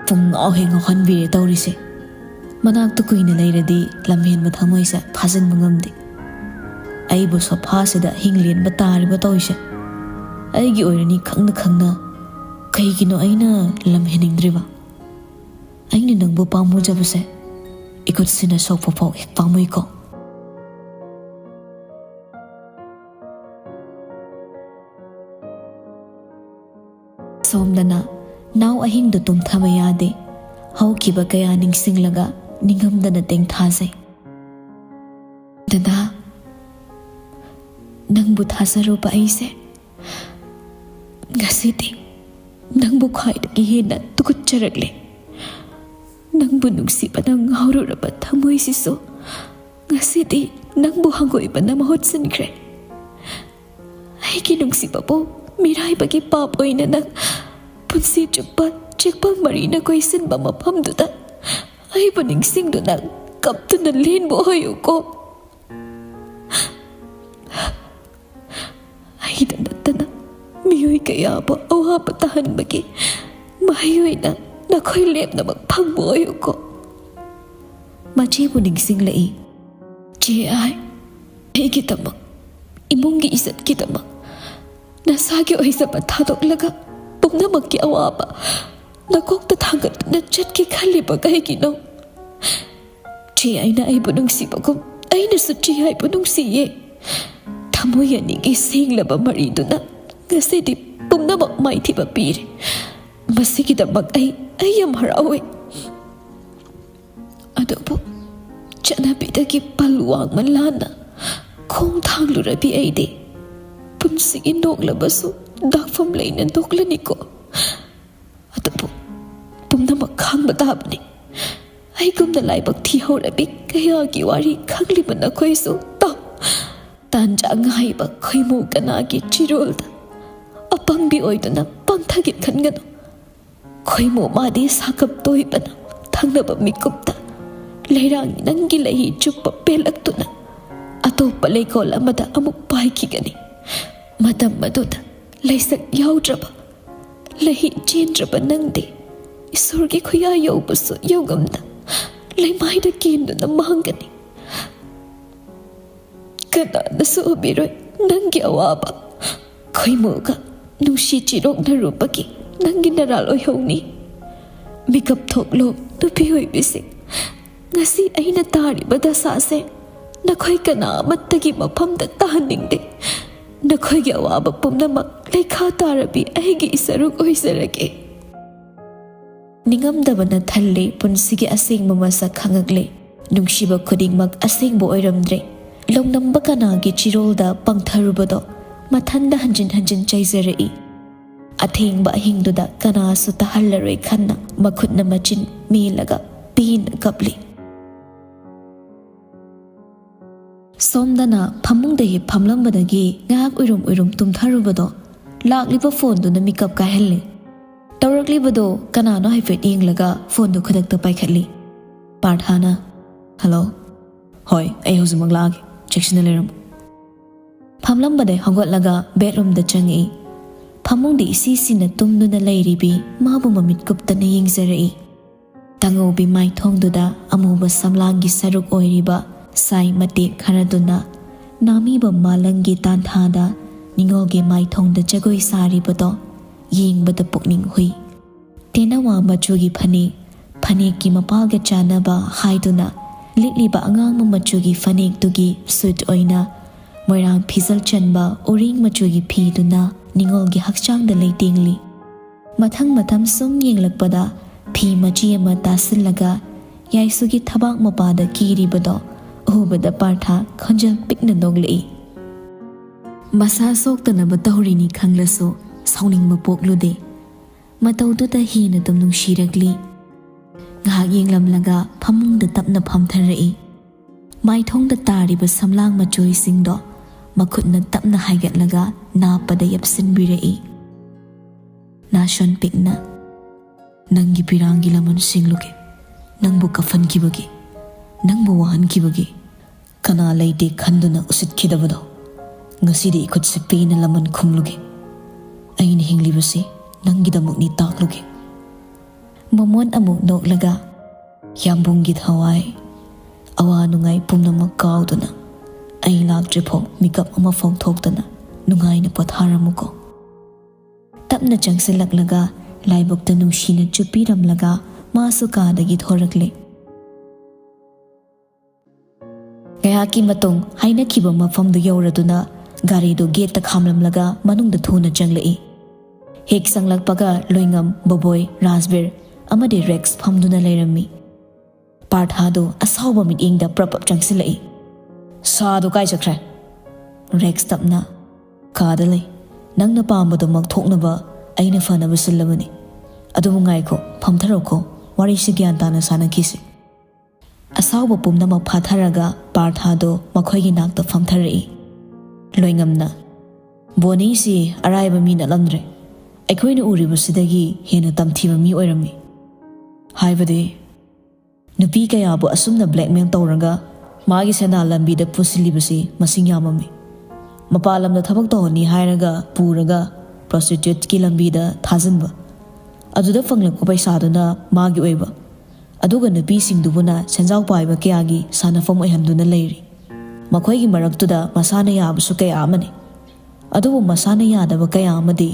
"ꯄꯨꯡ ꯉꯥꯎ ꯍꯦꯛ ꯉꯥꯎꯍꯟꯕꯤꯔꯦ ꯇꯧꯔꯤꯁꯦ꯫ ꯃꯅꯥꯛꯇ ꯀꯨꯏꯅ ꯂꯩꯔꯗꯤ ꯂꯝꯍꯦꯟꯕ ꯊꯃꯣꯏꯁꯦ ꯐꯥꯖꯤꯟꯕ ꯉꯝꯗꯦ꯫ ꯑꯩꯕꯨ ꯁꯣꯐꯥꯁꯤꯗ ꯍꯤꯡ ꯂꯦꯟꯕ ꯇꯥꯔꯤꯕ ꯇꯧꯔꯤꯁꯦ꯫ ꯑꯩꯒꯤ ꯑꯣꯏꯔꯅꯤ ꯈꯪꯅ ꯈꯪꯅ ꯀꯩꯒꯤꯅꯣ ꯑꯩꯅ ꯂꯝꯍꯦꯟꯅꯤꯡꯗ꯭ꯔꯤꯕ? ꯑꯩꯅ ꯅꯪꯕꯨ ꯄꯥꯝꯃꯨꯖꯕꯁꯦ ꯏꯈꯨꯠꯁꯤꯅ ꯁꯣꯛꯄ ꯐꯥꯎ ꯍꯦꯛ ꯄꯥꯝꯃꯨꯏꯀꯣ꯫" ꯁꯣꯝꯗꯅ ꯅꯥꯎ ꯑꯍꯤꯡꯗꯨ ꯇꯨꯝꯊꯕ ꯌꯥꯗꯦ꯫ ꯍꯧꯈꯤꯕ ꯀꯌꯥ ꯅꯤꯡꯁꯤꯡꯂꯒ ꯅꯤꯡꯉꯝꯗꯅ ꯇꯦꯡꯊꯥꯖꯩ꯫ "ꯗꯗꯥ, ꯅꯪꯕꯨ ꯊꯥꯖꯔꯨꯕ ꯑꯩꯁꯦ ꯉꯁꯤꯗꯤ ꯅꯪꯕꯨ ꯈ꯭ꯋꯥꯏꯗꯒꯤ ꯍꯦꯟꯅ ꯇꯨꯀꯠꯆꯔꯛꯂꯦ꯫ ꯅꯪꯕꯨ ꯅꯨꯡꯁꯤꯕꯅ ꯉꯥꯎꯔꯨꯔꯕ ꯊꯃꯣꯏꯁꯤꯁꯨ ꯉꯁꯤꯗꯤ ꯅꯪꯕꯨ ꯍꯪꯒꯣꯏꯕꯅ ꯃꯍꯨꯠ ꯁꯤꯟꯈ꯭ꯔꯦ꯫ ꯑꯩꯒꯤ ꯅꯨꯡꯁꯤꯕꯕꯨ ꯃꯤꯔꯥꯏꯕꯒꯤ ꯄꯥꯞ ꯑꯣꯏꯅ ꯅꯪ ꯄꯨꯟꯁꯤ ꯆꯨꯞꯄ ꯆꯦꯛꯄꯜ ꯃꯔꯤꯅ ꯀꯣꯏꯁꯤꯟꯕ ꯃꯐꯝꯗꯨꯗ ꯑꯩꯕꯨ ꯅꯤꯡꯁꯤꯡꯗꯨꯅ ꯀꯞꯇꯨꯅ ꯂꯦꯟꯕ ꯑꯣꯏꯌꯨꯀꯣ꯫ ꯑꯩꯗ ꯅꯠꯇꯅ ꯃꯤꯑꯣꯏ ꯀꯌꯥꯕꯨ ꯑꯋꯥꯕ ꯇꯥꯍꯟꯕꯒꯤ ꯃꯍꯩ ꯑꯣꯏꯅ ꯅꯈꯣꯏ ꯂꯦꯝꯅꯃꯛ ꯐꯪꯕ ꯑꯣꯏꯌꯨꯀꯣ꯫" ꯃꯆꯦꯕꯨ ꯅꯤꯡꯁꯤꯡꯂꯛꯏ꯫ "ꯆꯦ ꯑꯥꯏ, ꯑꯩꯒꯤꯗꯃꯛ, ꯏꯃꯨꯡꯒꯤ ꯏꯖꯠꯀꯤꯗꯃꯛ ꯅꯁꯥꯒꯤ ꯑꯣꯏꯖꯕ ꯊꯥꯗꯣꯛꯂꯒ ꯄꯨꯝꯅꯃꯛꯀꯤ ꯑꯋꯥꯕ ꯅꯀꯣꯛꯇ ꯊꯥꯡꯒꯠꯇꯨꯅ ꯆꯠꯀꯦ ꯈꯜꯂꯤꯕ ꯀꯩꯒꯤꯅꯣ? ꯆꯦ ꯑꯥꯏꯅ ꯑꯩꯕꯨ ꯅꯨꯡꯁꯤꯕꯒꯨꯝ ꯑꯩꯅꯁꯨ ꯆꯦ ꯑꯥꯏꯕꯨ ꯅꯨꯡꯁꯤꯌꯦ꯫ ꯊꯃꯣꯏ ꯑꯅꯤꯒꯤ ꯁꯦꯡꯂꯕ ꯃꯔꯤꯗꯨꯅ ꯉꯁꯤꯗꯤ ꯄꯨꯝꯅꯃꯛ ꯃꯥꯏꯊꯤꯕ ꯄꯤꯔꯦ꯫ ꯃꯁꯤꯒꯤꯗꯃꯛ ꯑꯩ, ꯑꯩ ꯌꯥꯝ ꯍꯔꯥꯎꯋꯦ꯫ ꯑꯗꯨꯕꯨ ꯆꯠꯅꯕꯤꯗꯒꯤ ꯄꯜ ꯋꯥꯡꯃ ꯂꯥꯟꯅ ꯈꯣꯡ ꯊꯥꯡꯂꯨꯔꯕꯤ ꯑꯩꯗꯤ ꯄꯨꯟꯁꯤꯒꯤ ꯅꯣꯛꯂꯕꯁꯨ ꯗꯥꯛꯐꯝ ꯂꯩꯅ ꯅꯣꯛꯂꯅꯤꯀꯣ꯫ ꯑꯗꯨꯕꯨ ꯄꯨꯝꯅꯃꯛ ꯈꯥꯡꯕ ꯇꯥꯕꯅꯤ꯫ ꯑꯩꯒꯨꯝꯅ ꯂꯥꯏꯕꯛ ꯊꯤꯍꯧꯔꯕꯤ ꯀꯌꯥꯒꯤ ꯋꯥꯔꯤ ꯈꯪꯂꯤꯕ ꯅꯈꯣꯏꯁꯨ ꯇꯥꯎ꯫ ꯇꯥꯟꯖꯥ ꯉꯥꯏꯕ ꯈꯣꯏꯃꯨ ꯀꯅꯥꯒꯤ ꯆꯤꯔꯣꯜꯗ ꯑꯄꯪꯕꯤ ꯑꯣꯏꯗꯨꯅ ꯄꯪꯊꯒꯦ ꯈꯟꯒꯅꯨ꯫ ꯈꯣꯏꯃꯨ ꯃꯥꯗꯤ ꯁꯥꯀꯞ ꯇꯣꯏꯕꯅ ꯊꯪꯅꯕ ꯃꯤꯀꯨꯞꯇ ꯂꯩꯔꯥꯡ ꯅꯪꯒꯤ ꯂꯩꯍꯤ ꯆꯨꯞꯄ ꯄꯦꯜꯂꯛꯇꯨꯅ ꯑꯇꯣꯞꯄ ꯂꯩꯀꯣꯜ ꯑꯃꯗ ꯑꯃꯨꯛ ꯄꯥꯏꯈꯤꯒꯅꯤ꯫ ꯃꯇꯝ ꯑꯗꯨꯗ ꯂꯩꯁꯛ ꯌꯥꯎꯗ꯭ꯔꯕ, ꯂꯩꯍꯤ ꯆꯦꯟꯗ꯭ꯔꯕ ꯅꯪꯗꯤ ꯏꯁꯣꯔꯒꯤ ꯈꯨꯌꯥ ꯌꯧꯕꯁꯨ ꯌꯧꯉꯝꯗ ꯂꯩꯃꯥꯏꯗ ꯀꯦꯟꯗꯨꯅ ꯃꯥꯡꯒꯅꯤ꯫ ꯀꯅꯥꯅꯁꯨ ꯎꯕꯤꯔꯣꯏ ꯅꯪꯒꯤ ꯑꯋꯥꯕ꯫ ꯈꯣꯏꯃꯨꯒ ꯅꯨꯡꯁꯤ ꯆꯤꯔꯣꯛꯅꯔꯨꯕꯒꯤ ꯅꯪꯒꯤ ꯅꯔꯥꯜ ꯑꯣꯏꯍꯧꯅꯤ꯫ ꯃꯤꯀꯞ ꯊꯣꯛꯂꯣ, ꯅꯨꯄꯤ ꯑꯣꯏꯕꯤꯁꯤꯡ꯫ ꯉꯁꯤ ꯑꯩꯅ ꯇꯥꯔꯤꯕ ꯗꯁꯥꯁꯦ ꯅꯈꯣꯏ ꯀꯅꯥ ꯑꯃꯠꯇꯒꯤ ꯃꯐꯝꯗ ꯇꯥꯍꯟꯅꯤꯡꯗꯦ꯫ ꯅꯈꯣꯏꯒꯤ ꯑꯋꯥꯕ ꯄꯨꯝꯅꯃꯛ ꯂꯩꯈꯥ ꯇꯥꯔꯕꯤ ꯑꯩꯒꯤ ꯏꯁꯔꯨꯛ ꯑꯣꯏꯖꯔꯒꯦ꯫ ꯅꯤꯡꯉꯝꯗꯕꯅ ꯊꯜꯂꯦ ꯄꯨꯟꯁꯤꯒꯤ ꯑꯁꯦꯡꯕ ꯃꯁꯛ ꯈꯪꯉꯛꯂꯦ꯫ ꯅꯨꯡꯁꯤꯕ ꯈꯨꯗꯤꯡꯃꯛ ꯑꯁꯦꯡꯕ ꯑꯣꯏꯔꯝꯗ꯭ꯔꯦ꯫ ꯂꯧꯅꯝꯕ ꯀꯅꯥꯒꯤ ꯆꯤꯔꯣꯜꯗ ꯄꯪꯊꯔꯨꯕꯗꯣ ꯃꯊꯟꯗ ꯍꯟꯖꯤꯟ ꯍꯟꯖꯤꯟ ꯆꯩꯖꯔꯛꯏ꯫ ꯑꯊꯦꯡꯕ ꯑꯍꯤꯡꯗꯨꯗ ꯀꯅꯥꯁꯨ ꯇꯥꯍꯜꯂꯔꯣꯏ ꯈꯟꯅ ꯃꯈꯨꯠꯅ ꯃꯆꯤꯟ ꯃꯦꯜꯂꯒ ꯄꯦꯟꯅ ꯀꯞꯂꯤ꯫ ꯁꯣꯝꯗꯅ ꯐꯃꯨꯡꯗ ꯍꯤꯞ ꯐꯝꯂꯝꯕꯗꯒꯤ ꯉꯥꯏꯍꯥꯛ ꯎꯏꯔꯨꯝ ꯎꯏꯔꯨꯝ ꯇꯨꯝꯊꯔꯨꯕꯗꯣ ꯂꯥꯛꯂꯤꯕ ꯐꯣꯟꯗꯨꯅ ꯃꯤꯀꯞ ꯀꯥꯏꯍꯜꯂꯤ꯫ ꯇꯧꯔꯛꯂꯤꯕꯗꯣ ꯀꯅꯥꯅꯣ ꯍꯥꯏꯐꯦꯠ ꯌꯦꯡꯂꯒ ꯐꯣꯟꯗꯨ ꯈꯨꯗꯛꯇ ꯄꯥꯏꯈꯠꯂꯤ꯫ ꯄꯥꯔꯊꯥꯅ, "ꯍꯜꯂꯣ꯫ ꯍꯣꯏ, ꯑꯩ ꯍꯧꯖꯤꯛꯃꯛ ꯂꯥꯛꯑꯒꯦ꯫ ꯆꯦꯛꯁꯤꯟꯅ ꯂꯩꯔꯝꯃꯨ꯫" ꯐꯝꯂꯝꯕꯗꯩ ꯍꯧꯒꯠꯂꯒ ꯕꯦꯠꯔꯨꯝꯗ ꯆꯪꯉꯛꯏ꯫ ꯐꯃꯨꯡꯗ ꯏꯁꯤ ꯁꯤꯅ ꯇꯨꯝꯗꯨꯅ ꯂꯩꯔꯤꯕꯤ ꯃꯥꯕꯨ ꯃꯃꯤꯠ ꯀꯨꯞꯇꯅ ꯌꯦꯡꯖꯔꯛꯏ꯫ ꯇꯥꯉꯧꯕꯤ ꯃꯥꯏꯊꯣꯡꯗꯨꯗ ꯑꯃꯨꯕ ꯁꯝꯂꯥꯡꯒꯤ ꯁꯔꯨꯛ ꯑꯣꯏꯔꯤꯕ ꯁꯥꯏ ꯃꯇꯦꯛ ꯈꯔꯗꯨꯅ ꯅꯥꯃꯤꯕ ꯃꯥꯂꯪꯒꯤ ꯇꯥꯟꯊꯥꯗ ꯅꯤꯉꯣꯜꯒꯤ ꯃꯥꯏꯊꯣꯡꯗ ꯖꯒꯣꯏ ꯁꯥꯔꯤꯕꯗꯣ ꯌꯦꯡꯕꯗ ꯄꯨꯛꯅꯤꯡ ꯍꯨꯏ꯫ ꯇꯦꯅꯋꯥ ꯃꯆꯨꯒꯤ ꯐꯅꯦꯛ, ꯐꯅꯦꯛꯀꯤ ꯃꯄꯥꯜꯒ ꯆꯥꯟꯅꯕ ꯍꯥꯏꯗꯨꯅ ꯂꯤꯠꯂꯤꯕ ꯑꯉꯥꯡꯕ ꯃꯆꯨꯒꯤ ꯐꯅꯦꯛꯇꯨꯒꯤ ꯁꯨꯠ ꯑꯣꯏꯅ ꯃꯣꯏꯔꯥꯡ ꯐꯤꯖꯜ ꯆꯟꯕ ꯎꯔꯦꯡ ꯃꯆꯨꯒꯤ ꯐꯤꯗꯨꯅ ꯅꯤꯉꯣꯜꯒꯤ ꯍꯛꯆꯥꯡꯗ ꯂꯩꯇꯦꯡꯂꯤ꯫ ꯃꯊꯪ ꯃꯊꯪ ꯁꯨꯝ ꯌꯦꯡꯂꯛꯄꯗ ꯐꯤ ꯃꯆꯤ ꯑꯃ ꯇꯥꯁꯤꯜꯂꯒ ꯌꯥꯏꯁꯨꯒꯤ ꯊꯕꯥꯛ ꯃꯄꯥꯗ ꯀꯤꯔꯤꯕꯗꯣ ꯎꯕꯗ ꯄꯥꯔꯊ ꯈꯣꯟꯖꯦꯜ ꯄꯤꯛꯅ ꯅꯣꯛꯂꯛꯏ꯫ ꯃꯁꯥ ꯁꯣꯛꯇꯅꯕ ꯇꯧꯔꯤꯅꯤ ꯈꯪꯂꯁꯨ ꯁꯥꯎꯅꯤꯡꯕ ꯄꯣꯛꯂꯨꯗꯦ꯫ ꯃꯇꯧꯗꯨꯗ ꯍꯦꯟꯅ ꯑꯗꯨꯝ ꯅꯨꯡꯁꯤꯔꯛꯂꯤ꯫ ꯉꯥꯏꯍꯥꯛ ꯌꯦꯡꯂꯝꯂꯒ ꯐꯃꯨꯡꯗ ꯇꯞꯅ ꯐꯝꯊꯔꯛꯏ꯫ ꯃꯥꯏꯊꯣꯡꯗ ꯇꯥꯔꯤꯕ ꯁꯝꯂꯥꯡ ꯃꯆꯣꯏꯁꯤꯡꯗꯣ ꯃꯈꯨꯠꯅ ꯇꯞꯅ ꯍꯥꯏꯒꯠꯂꯒ ꯅꯥꯞꯄꯗ ꯌꯦꯞꯁꯤꯟꯕꯤꯔꯛꯏ꯫ ꯅꯥꯁꯣꯟ ꯄꯤꯛꯅ, "ꯅꯪꯒꯤ ꯄꯤꯔꯥꯡꯒꯤ ꯂꯃꯟ ꯁꯤꯡꯂꯨꯒꯦ, ꯅꯪꯕꯨ ꯀꯐꯟꯈꯤꯕꯒꯤ, ꯅꯪꯕꯨ ꯋꯥꯍꯟꯈꯤꯕꯒꯤ꯫ ꯀꯅꯥ ꯂꯩꯇꯦ ꯈꯟꯗꯨꯅ ꯎꯁꯤꯠꯈꯤꯗꯕꯗꯣ, ꯉꯁꯤꯗꯤ ꯏꯈꯨꯠꯁꯦ ꯄꯦꯟꯅ ꯂꯃꯟ ꯈꯨꯝꯂꯨꯒꯦ꯫ ꯑꯩꯅ ꯍꯤꯡꯂꯤꯕꯁꯤ ꯅꯪꯒꯤꯗꯃꯛꯅꯤ ꯇꯥꯛꯂꯨꯒꯦ꯫" ꯃꯃꯣꯟ ꯑꯃꯨꯛ ꯅꯣꯛꯂꯒ, "ꯌꯥꯝꯕꯨꯡꯒꯤ ꯊꯋꯥꯏ, ꯑꯋꯥ ꯅꯨꯡꯉꯥꯏ ꯄꯨꯝꯅꯃꯛ ꯀꯥꯎꯗꯨꯅ ꯑꯩ ꯂꯥꯛꯇ꯭ꯔꯤꯐꯥꯎ ꯃꯤꯀꯞ ꯑꯃꯐꯥꯎ ꯊꯣꯛꯇꯅ ꯅꯨꯡꯉꯥꯏꯅ ꯄꯣꯊꯥꯔꯝꯃꯨꯀꯣ꯫" ꯇꯞꯅ ꯆꯪꯁꯤꯜꯂꯛꯂꯒ ꯂꯥꯏꯕꯛꯇ ꯅꯨꯡꯁꯤꯅ ꯆꯨꯞꯄꯤꯔꯝꯂꯒ ꯃꯥꯁꯨ ꯀꯥꯗꯒꯤ ꯊꯣꯔꯛꯂꯦ꯫ ꯉꯥꯏꯍꯥꯛꯀꯤ ꯃꯇꯨꯡ ꯍꯥꯏꯅꯈꯤꯕ ꯃꯐꯝꯗꯨ ꯌꯧꯔꯗꯨꯅ ꯒꯥꯔꯤꯗꯨ ꯒꯦꯠꯇ ꯈꯥꯝꯂꯝꯂꯒ ꯃꯅꯨꯡꯗ ꯊꯨꯅ ꯆꯪꯂꯛꯏ꯫ ꯍꯦꯛ ꯆꯪꯂꯛꯄꯒ ꯂꯣꯏꯉꯝ, ꯕꯣꯕꯣꯏ, ꯔꯥꯖꯕꯤꯔ ꯑꯃꯗꯤ ꯔꯦꯛꯁ ꯐꯝꯗꯨꯅ ꯂꯩꯔꯝꯃꯤ꯫ ꯄꯥꯔꯊꯥꯗꯨ ꯑꯁꯥꯎꯕ ꯃꯤꯠꯌꯦꯡꯗ ꯄ꯭ꯔꯞ ꯄ꯭ꯔꯞ ꯆꯪꯁꯤꯜꯂꯛꯏ꯫ "ꯁꯥꯗꯣ ꯀꯥꯏ ꯆꯠꯈ꯭ꯔꯦ?" ꯔꯦꯛꯁ ꯇꯞꯅ, "ꯀꯥꯗ ꯂꯩ꯫ ꯅꯪꯅ ꯄꯥꯝꯕꯗꯨꯃꯛ ꯊꯣꯛꯅꯕ ꯑꯩꯅ ꯐꯅꯕ ꯁꯤꯜꯂꯕꯅꯤ꯫ ꯑꯗꯨꯕꯨ ꯉꯥꯏꯈꯣ, ꯐꯝꯊꯔꯛꯈꯣ, ꯋꯥꯔꯤꯁꯤ ꯒ꯭ꯌꯥꯟ ꯇꯥꯅ ꯁꯥꯟꯅꯈꯤꯁꯤ꯫" ꯑꯁꯥꯎꯕ ꯄꯨꯝꯅꯃꯛ ꯐꯥꯊꯔꯒ ꯄꯥꯔꯊꯥꯗꯣ ꯃꯈꯣꯏꯒꯤ ꯅꯥꯛꯇ ꯐꯝꯊꯔꯛꯏ꯫ ꯂꯣꯏꯉꯝꯅ, "ꯕꯣꯅꯤꯁꯤ ꯑꯔꯥꯏꯕ ꯃꯤ ꯅꯠꯂꯝꯗ꯭ꯔꯦ꯫ ꯑꯩꯈꯣꯏꯅ ꯎꯔꯤꯕꯁꯤꯗꯒꯤ ꯍꯦꯟꯅ ꯇꯝꯊꯤꯕ ꯃꯤ ꯑꯣꯏꯔꯝꯃꯤ꯫ ꯍꯥꯏꯕꯗꯤ, ꯅꯨꯄꯤ ꯀꯌꯥꯕꯨ ꯑꯁꯨꯝꯅ blackmail ꯇꯧꯔꯒ ꯃꯥꯒꯤ ꯁꯦꯟꯗꯥꯟ ꯂꯝꯕꯤꯗ ꯄꯨꯁꯤꯜꯂꯤꯕꯁꯤ ꯃꯁꯤꯡ ꯌꯥꯝꯃꯝꯃꯤ꯫ ꯃꯄꯥꯟ ꯂꯝꯗ ꯊꯕꯛ ꯇꯧꯍꯟꯅꯤ ꯍꯥꯏꯔꯒ ꯄꯨꯔꯒ prostituteꯀꯤ ꯂꯝꯕꯤꯗ ꯊꯥꯖꯤꯟꯕ꯫ ꯑꯗꯨꯗ ꯐꯪꯂꯛꯄ ꯄꯩꯁꯥꯗꯨꯅ ꯃꯥꯒꯤ ꯑꯣꯏꯕ꯫ ꯑꯗꯨꯒ ꯅꯨꯄꯤꯁꯤꯡꯗꯨꯕꯨꯅ ꯁꯦꯟꯖꯥꯎ ꯄꯥꯏꯕ ꯀꯌꯥꯒꯤ ꯁꯥꯟꯅꯐꯝ ꯑꯣꯏꯍꯟꯗꯨꯅ ꯂꯩꯔꯤ꯫ ꯃꯈꯣꯏꯒꯤ ꯃꯔꯛꯇꯨꯗ ꯃꯁꯥꯅ ꯌꯥꯕꯁꯨ ꯀꯌꯥ ꯑꯃꯅꯤ꯫ ꯑꯗꯨꯕꯨ ꯃꯁꯥꯅ ꯌꯥꯗꯕ ꯀꯌꯥ ꯑꯃꯗꯤ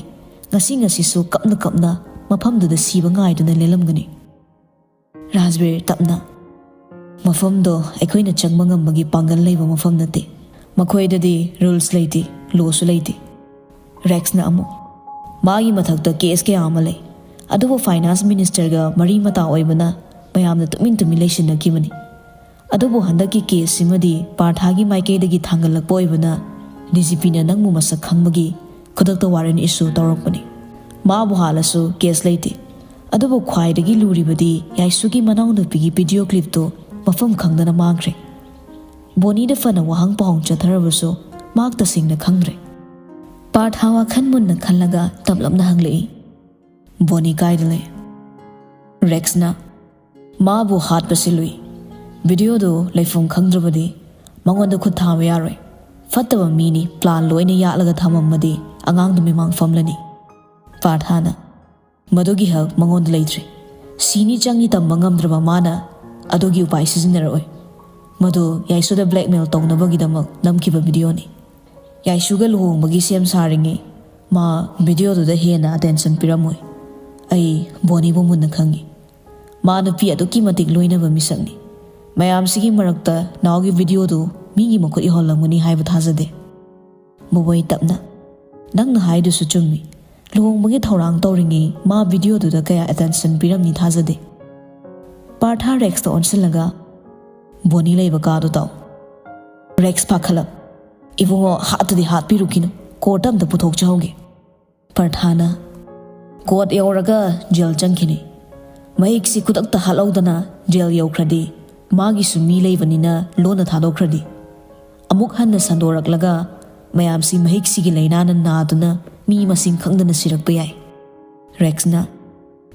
ꯉꯁꯤ ꯉꯁꯤꯁꯨ ꯀꯞꯅ ꯀꯞꯅ ꯃꯐꯝꯗꯨꯗ ꯁꯤꯕ ꯉꯥꯏꯗꯨꯅ ꯂꯦꯜꯂꯝꯒꯅꯤ꯫" ꯔꯥꯖꯕꯤꯔ ꯇꯞꯅ, "ꯃꯐꯝꯗꯣ ꯑꯩꯈꯣꯏꯅ ꯆꯪꯕ ꯉꯝꯕꯒꯤ ꯄꯥꯡꯒꯜ ꯂꯩꯕ ꯃꯐꯝ ꯅꯠꯇꯦ꯫ ꯃꯈꯣꯏꯗꯗꯤ rules ꯂꯩꯇꯦ, lawꯁꯨ ꯂꯩꯇꯦ꯫" ꯔꯦꯛꯁꯅ ꯑꯃꯨꯛ, "ꯃꯥꯒꯤ ꯃꯊꯛꯇ case ꯀꯌꯥ ꯑꯃ ꯂꯩ, ꯑꯗꯨꯕꯨ finance ministerꯒ ꯃꯔꯤ ꯃꯇꯥ ꯑꯣꯏꯕꯅ ꯃꯌꯥꯝꯅ ꯇꯨꯃꯤꯟ ꯇꯨꯃꯤꯟ ꯂꯩꯁꯤꯟꯅꯈꯤꯕꯅꯤ꯫ ꯑꯗꯨꯕꯨ ꯍꯟꯗꯛꯀꯤ ꯀꯦꯁꯁꯤꯃꯗꯤ ꯄꯥꯔꯊꯥꯒꯤ ꯃꯥꯏꯀꯩꯗꯒꯤ ꯊꯥꯡꯒꯠꯂꯛꯄ ꯑꯣꯏꯕꯅ ꯗꯤ ꯖꯤ ꯄꯤꯅ ꯅꯪꯕꯨ ꯃꯁꯛ ꯈꯪꯕꯒꯤ ꯈꯨꯗꯛꯇ ꯋꯥꯔꯦꯟ ꯏꯁꯨ ꯇꯧꯔꯛꯄꯅꯤ꯫ ꯃꯥꯕꯨ ꯍꯥꯠꯂꯁꯨ ꯀꯦꯁ ꯂꯩꯇꯦ꯫ ꯑꯗꯨꯕꯨ ꯈ꯭ꯋꯥꯏꯗꯒꯤ ꯂꯨꯔꯤꯕꯗꯤ ꯌꯥꯏꯁꯨꯒꯤ ꯃꯅꯥꯎꯅꯨꯄꯤꯒꯤ ꯚꯤꯗꯤꯑꯣ ꯀ꯭ꯂꯤꯞꯇꯨ ꯃꯐꯝ ꯈꯪꯗꯅ ꯃꯥꯡꯈ꯭ꯔꯦ꯫ ꯕꯣꯅꯤꯗ ꯐꯅ ꯋꯥꯍꯪ ꯄꯥꯎꯍꯪ ꯆꯠꯊꯔꯕꯁꯨ ꯃꯍꯥꯛ ꯇꯁꯦꯡꯅ ꯈꯪꯗ꯭ꯔꯦ꯫ ꯄꯥꯔꯊ ꯋꯥꯈꯜ ꯃꯨꯟꯅ ꯈꯜꯂꯒ ꯇꯞꯂꯞꯅ ꯍꯪꯂꯛꯏ, "ꯕꯣꯅꯤ ꯀꯥꯏꯗ ꯂꯩ?" ꯔꯦꯛꯁꯅ, "ꯃꯥꯕꯨ ꯍꯥꯠꯄ ꯁꯤꯜꯂꯨꯏ꯫ ꯚꯤꯗꯤꯑꯣꯗꯨ ꯂꯩꯐꯝ ꯈꯪꯗ꯭ꯔꯕꯗꯤ ꯃꯉꯣꯟꯗ ꯈꯨꯠ ꯊꯥꯕ ꯌꯥꯔꯣꯏ꯫ ꯐꯠꯇꯕ ꯃꯤꯅꯤ, ꯄ꯭ꯂꯥꯟ ꯂꯣꯏꯅ ꯌꯥꯠꯂꯒ ꯊꯝꯃꯝꯃꯗꯤ ꯑꯉꯥꯡꯗꯨ ꯃꯤꯃꯥꯡ ꯐꯝꯂꯅꯤ꯫" ꯄꯥꯔꯊꯥꯅ, "ꯃꯗꯨꯒꯤ ꯍꯛ ꯃꯉꯣꯟꯗ ꯂꯩꯇ꯭ꯔꯦ꯫ ꯁꯤꯅꯤ ꯆꯪꯅꯤ ꯇꯝꯕ ꯉꯝꯗ꯭ꯔꯕ ꯃꯥꯅ ꯑꯗꯨꯒꯤ ꯎꯄꯥꯏ ꯁꯤꯖꯤꯟꯅꯔꯛꯑꯣꯏ꯫ ꯃꯗꯨ ꯌꯥꯏꯁꯨꯗ ꯕ꯭ꯂꯦꯛꯃꯦꯜ ꯇꯧꯅꯕꯒꯤꯗꯃꯛ ꯅꯝꯈꯤꯕ ꯚꯤꯗꯤꯑꯣꯅꯤ꯫ ꯌꯥꯏꯁꯨꯒ ꯂꯨꯍꯣꯡꯕꯒꯤ ꯁꯦꯝ ꯁꯥꯔꯤꯉꯩ ꯃꯥ ꯚꯤꯗꯤꯑꯣꯗꯨꯗ ꯍꯦꯟꯅ ꯑꯇꯦꯟꯁꯟ ꯄꯤꯔꯝꯃꯣꯏ꯫ ꯑꯩ ꯕꯣꯅꯤꯕꯨ ꯃꯨꯟꯅ ꯈꯪꯉꯤ꯫ ꯃꯥ ꯅꯨꯄꯤ ꯑꯗꯨꯛꯀꯤ ꯃꯇꯤꯛ ꯂꯣꯏꯅꯕ ꯃꯤꯁꯛꯅꯤ꯫ ꯃꯌꯥꯝꯁꯤꯒꯤ ꯃꯔꯛꯇ ꯅꯥꯎꯒꯤ ꯚꯤꯗꯤꯑꯣꯗꯨ ꯃꯤꯒꯤ ꯃꯈꯨꯠ ꯌꯧꯍꯜꯂꯝꯒꯅꯤ ꯍꯥꯏꯕ ꯊꯥꯖꯗꯦ꯫" ꯕꯣꯕꯣꯏ ꯇꯞꯅ, "ꯅꯪꯅ ꯍꯥꯏꯗꯨꯁꯨ ꯆꯨꯝꯃꯤ꯫ ꯂꯨꯍꯣꯡꯕꯒꯤ ꯊꯧꯔꯥꯡ ꯇꯧꯔꯤꯉꯩ ꯃꯥ ꯚꯤꯗꯤꯑꯣꯗꯨꯗ ꯀꯌꯥ ꯑꯦꯇꯦꯟꯁꯟ ꯄꯤꯔꯝꯅꯤ ꯊꯥꯖꯗꯦ꯫" ꯄꯥꯔꯊ ꯔꯦꯛꯁꯇ ꯑꯣꯟꯁꯤꯜꯂꯒ, "ꯕꯣꯅꯤ ꯂꯩꯕ ꯀꯥꯗꯣ ꯇꯥꯎ꯫" ꯔꯦꯛꯁ ꯄꯥꯈꯠꯂꯞ, "ꯏꯕꯨꯡꯉꯣ, ꯍꯥꯠꯇꯨꯗꯤ ꯍꯥꯠꯄꯤꯔꯨꯈꯤꯅꯨ, ꯀꯣꯔꯠꯇ ꯑꯝꯇ ꯄꯨꯊꯣꯛꯆꯍꯧꯒꯦ꯫" ꯄꯥꯔꯊꯥꯅ, "ꯀꯣꯔꯠ ꯌꯧꯔꯒ ꯖꯦꯜ ꯆꯪꯈꯤꯅꯤ꯫ ꯃꯍꯤꯛꯁꯤ ꯈꯨꯗꯛꯇ ꯍꯥꯠꯍꯧꯗꯅ ꯖꯦꯜ ꯌꯧꯈ꯭ꯔꯗꯤ ꯃꯥꯒꯤꯁꯨ ꯃꯤ ꯂꯩꯕꯅꯤꯅ ꯂꯣꯟꯅ ꯊꯥꯗꯣꯛꯈ꯭ꯔꯗꯤ ꯑꯃꯨꯛ ꯍꯟꯅ ꯁꯟꯗꯣꯔꯛꯂꯒ ꯃꯌꯥꯝꯁꯤ ꯃꯍꯤꯛꯁꯤꯒꯤ ꯂꯥꯏꯅꯥꯅ ꯅꯥꯗꯨꯅ ꯃꯤ ꯃꯁꯤꯡ ꯈꯪꯗꯅ ꯁꯤꯔꯛꯄ ꯌꯥꯏ꯫" ꯔꯦꯛꯁꯅ,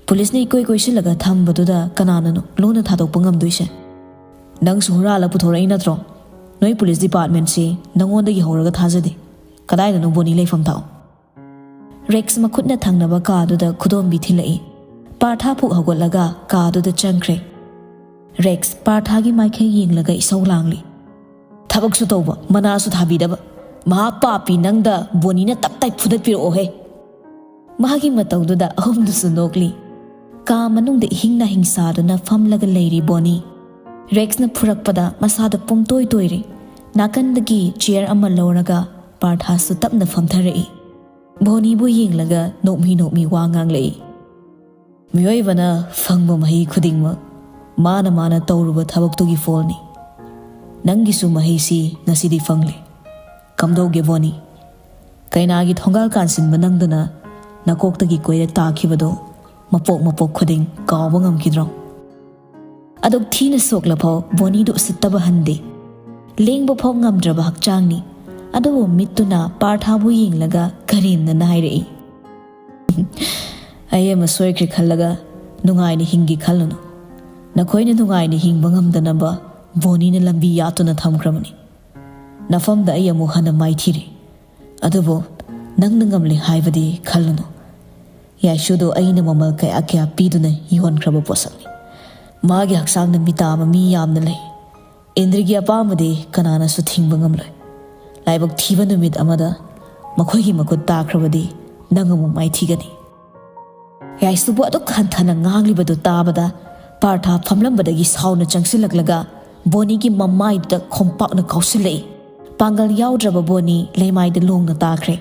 "ꯄꯨꯂꯤꯁꯅ ꯏꯀꯣꯏ ꯀꯣꯏꯁꯤꯜꯂꯒ ꯊꯝꯕꯗꯨꯗ ꯀꯅꯥꯅꯅꯣ ꯂꯣꯟꯅ ꯊꯥꯗꯣꯛꯄ ꯉꯝꯗꯣꯏꯁꯦ? ꯅꯪꯁꯨ ꯍꯨꯔꯥꯜꯂ ꯄꯨꯊꯣꯔꯛꯏ ꯅꯠꯇ꯭ꯔꯣ? ꯅꯣꯏ ꯄꯨꯂꯤꯁ ꯗꯤꯄꯥꯔꯠꯃꯦꯟꯁꯤ ꯅꯪꯉꯣꯟꯗꯒꯤ ꯍꯧꯔꯒ ꯊꯥꯖꯗꯦ꯫ ꯀꯗꯥꯏꯗꯅꯣ ꯕꯣꯅꯤ ꯂꯩꯐꯝ ꯇꯥꯛꯑꯣ꯫" ꯔꯦꯛꯁ ꯃꯈꯨꯠꯅ ꯊꯪꯅꯕ ꯀꯥꯗꯨꯗ ꯈꯨꯗꯣꯝꯕꯤ ꯊꯤꯜꯂꯛꯏ꯫ ꯄꯥꯔꯊ ꯐꯨꯛ ꯍꯧꯒꯠꯂꯒ ꯀꯥꯗꯨꯗ ꯆꯪꯈ꯭ꯔꯦ꯫ ꯔꯦꯛꯁ ꯄꯥꯔꯊꯥꯒꯤ ꯃꯥꯏꯀꯩ ꯌꯦꯡꯂꯒ ꯏꯁꯧ ꯂꯥꯡꯂꯤ꯫ "ꯊꯕꯛꯁꯨ ꯇꯧꯕ, ꯃꯅꯥꯁꯨ ꯊꯥꯕꯤꯗꯕ, ꯃꯍꯥ ꯄꯥꯄꯤ ꯅꯪꯗ ꯕꯣꯅꯤꯅ ꯇꯞ ꯇꯥꯏ ꯐꯨꯗꯠꯄꯤꯔꯛꯑꯣꯍꯦ!" ꯃꯍꯥꯛꯀꯤ ꯃꯇꯧꯗꯨꯗ ꯑꯍꯨꯝꯗꯨꯁꯨ ꯅꯣꯛꯂꯤ꯫ ꯀꯥ ꯃꯅꯨꯡꯗ ꯏꯍꯤꯡ ꯅꯥꯍꯤꯡ ꯁꯥꯗꯨꯅ ꯐꯝꯂꯒ ꯂꯩꯔꯤ ꯕꯣꯅꯤ꯫ ꯔꯦꯛꯁꯅ ꯐꯨꯔꯛꯄꯗ ꯃꯁꯥꯗ ꯄꯨꯡꯇꯣꯏ ꯇꯣꯏꯔꯤ꯫ ꯅꯥꯀꯟꯗꯒꯤ ꯆꯤꯌꯔ ꯑꯃ ꯂꯧꯔꯒ ꯄꯥꯔꯊꯥꯁꯨ ꯇꯞꯅ ꯐꯝꯊꯔꯛꯏ꯫ ꯕꯣꯅꯤꯕꯨ ꯌꯦꯡꯂꯒ ꯅꯣꯛꯃꯤ ꯅꯣꯛꯃꯤ ꯋꯥ ꯉꯥꯡꯂꯛꯏ꯫ "ꯃꯤꯑꯣꯏꯕꯅ ꯐꯪꯕ ꯃꯍꯩ ꯈꯨꯗꯤꯡꯃꯛ ꯃꯥꯅ ꯃꯥꯅ ꯇꯧꯔꯨꯕ ꯊꯕꯛꯇꯨꯒꯤ ꯐꯣꯜꯅꯤ꯫ "ꯅꯪꯒꯤꯁꯨ ꯃꯍꯩꯁꯤ ꯉꯁꯤꯗꯤ ꯐꯪꯂꯦ꯫ ꯀꯝꯗꯧꯒꯦ ꯕꯣꯅꯤ? ꯀꯩꯅꯥꯒꯤ ꯊꯣꯡꯒꯥꯜ ꯀꯥꯟꯁꯤꯟꯕ ꯅꯪꯗꯨꯅ ꯅꯀꯣꯛꯇꯒꯤ ꯀꯣꯏꯔ ꯇꯥꯈꯤꯕꯗꯣ ꯃꯄꯣꯛ ꯃꯄꯣꯛ ꯈꯨꯗꯤꯡ ꯀꯥꯎꯕ ꯉꯝꯈꯤꯗ꯭ꯔꯣ?" ꯑꯗꯨꯛ ꯊꯤꯅ ꯁꯣꯛꯂꯐꯥꯎ ꯕꯣꯅꯤꯗꯨ ꯎꯁꯤꯠꯇꯕ ꯍꯟꯗꯦ꯫ ꯂꯦꯡꯕ ꯐꯥꯎ ꯉꯝꯗ꯭ꯔꯕ ꯍꯛꯆꯥꯡꯅꯤ꯫ ꯑꯗꯨꯕꯨ ꯃꯤꯠꯇꯨꯅ ꯄꯥꯔꯊꯥꯕꯨ ꯌꯦꯡꯂꯒ ꯀꯔꯦꯝꯅꯅ ꯍꯥꯏꯔꯛꯏ, "ꯑꯩ ꯑꯃ ꯁꯣꯏꯈ꯭ꯔꯦ ꯈꯜꯂꯒ ꯅꯨꯡꯉꯥꯏꯅ ꯍꯤꯡꯒꯦ ꯈꯜꯂꯨꯅꯨ꯫ ꯅꯈꯣꯏꯅ ꯅꯨꯡꯉꯥꯏꯅ ꯍꯤꯡꯕ ꯉꯝꯗꯅꯕ ꯕꯣꯅꯤꯅ ꯂꯝꯕꯤ ꯌꯥꯠꯇꯨꯅ ꯊꯝꯈ꯭ꯔꯕꯅꯤ꯫ ꯅꯐꯝꯗ ꯑꯩ ꯑꯃꯨꯛ ꯍꯟꯅ ꯃꯥꯏꯊꯤꯔꯦ꯫ ꯑꯗꯨꯕꯨ ꯅꯪꯅ ꯉꯝꯂꯦ ꯍꯥꯏꯕꯗꯤ ꯈꯜꯂꯨꯅꯨ꯫ ꯌꯥꯏꯁꯨꯗꯣ ꯑꯩꯅ ꯃꯃꯜ ꯀꯌꯥ ꯀꯌꯥ ꯄꯤꯗꯨꯅ ꯌꯣꯟꯈ꯭ꯔꯕ ꯄꯣꯠꯁꯛꯅꯤ꯫ ꯃꯥꯒꯤ ꯍꯛꯆꯥꯡꯗ ꯃꯤꯇꯥꯕ ꯃꯤ ꯌꯥꯝꯅ ꯂꯩ꯫ ꯏꯟꯗ꯭ꯔꯒꯤ ꯑꯄꯥꯝꯕꯗꯤ ꯀꯅꯥꯅꯁꯨ ꯊꯤꯡꯕ ꯉꯝꯂꯣꯏ꯫ ꯂꯥꯏꯕꯛ ꯊꯤꯕ ꯅꯨꯃꯤꯠ ꯑꯃꯗ ꯃꯈꯣꯏꯒꯤ ꯃꯈꯨꯠ ꯇꯥꯈ꯭ꯔꯕꯗꯤ ꯅꯪ ꯑꯃꯨꯛ ꯃꯥꯏꯊꯤꯒꯅꯤ꯫" ꯌꯥꯏꯁꯨꯕꯨ ꯑꯗꯨꯛ ꯍꯟꯊꯅ ꯉꯥꯡꯂꯤꯕꯗꯨ ꯇꯥꯕꯗ ꯄꯥꯔꯊ ꯐꯝꯂꯝꯕꯗꯒꯤ ꯁꯥꯎꯅ ꯆꯪꯁꯤꯜꯂꯛꯂꯒ ꯕꯣꯅꯤꯒꯤ ꯃꯃꯥꯏꯗꯨꯗ ꯈꯣꯝꯄꯥꯛꯅ ꯀꯥꯎꯁꯤꯜꯂꯛꯏ꯫ ꯄꯥꯡꯒꯜ ꯌꯥꯎꯗ꯭ꯔꯕ ꯕꯣꯅꯤ ꯂꯩꯃꯥꯏꯗ ꯂꯣꯡꯅ ꯇꯥꯈ꯭ꯔꯦ꯫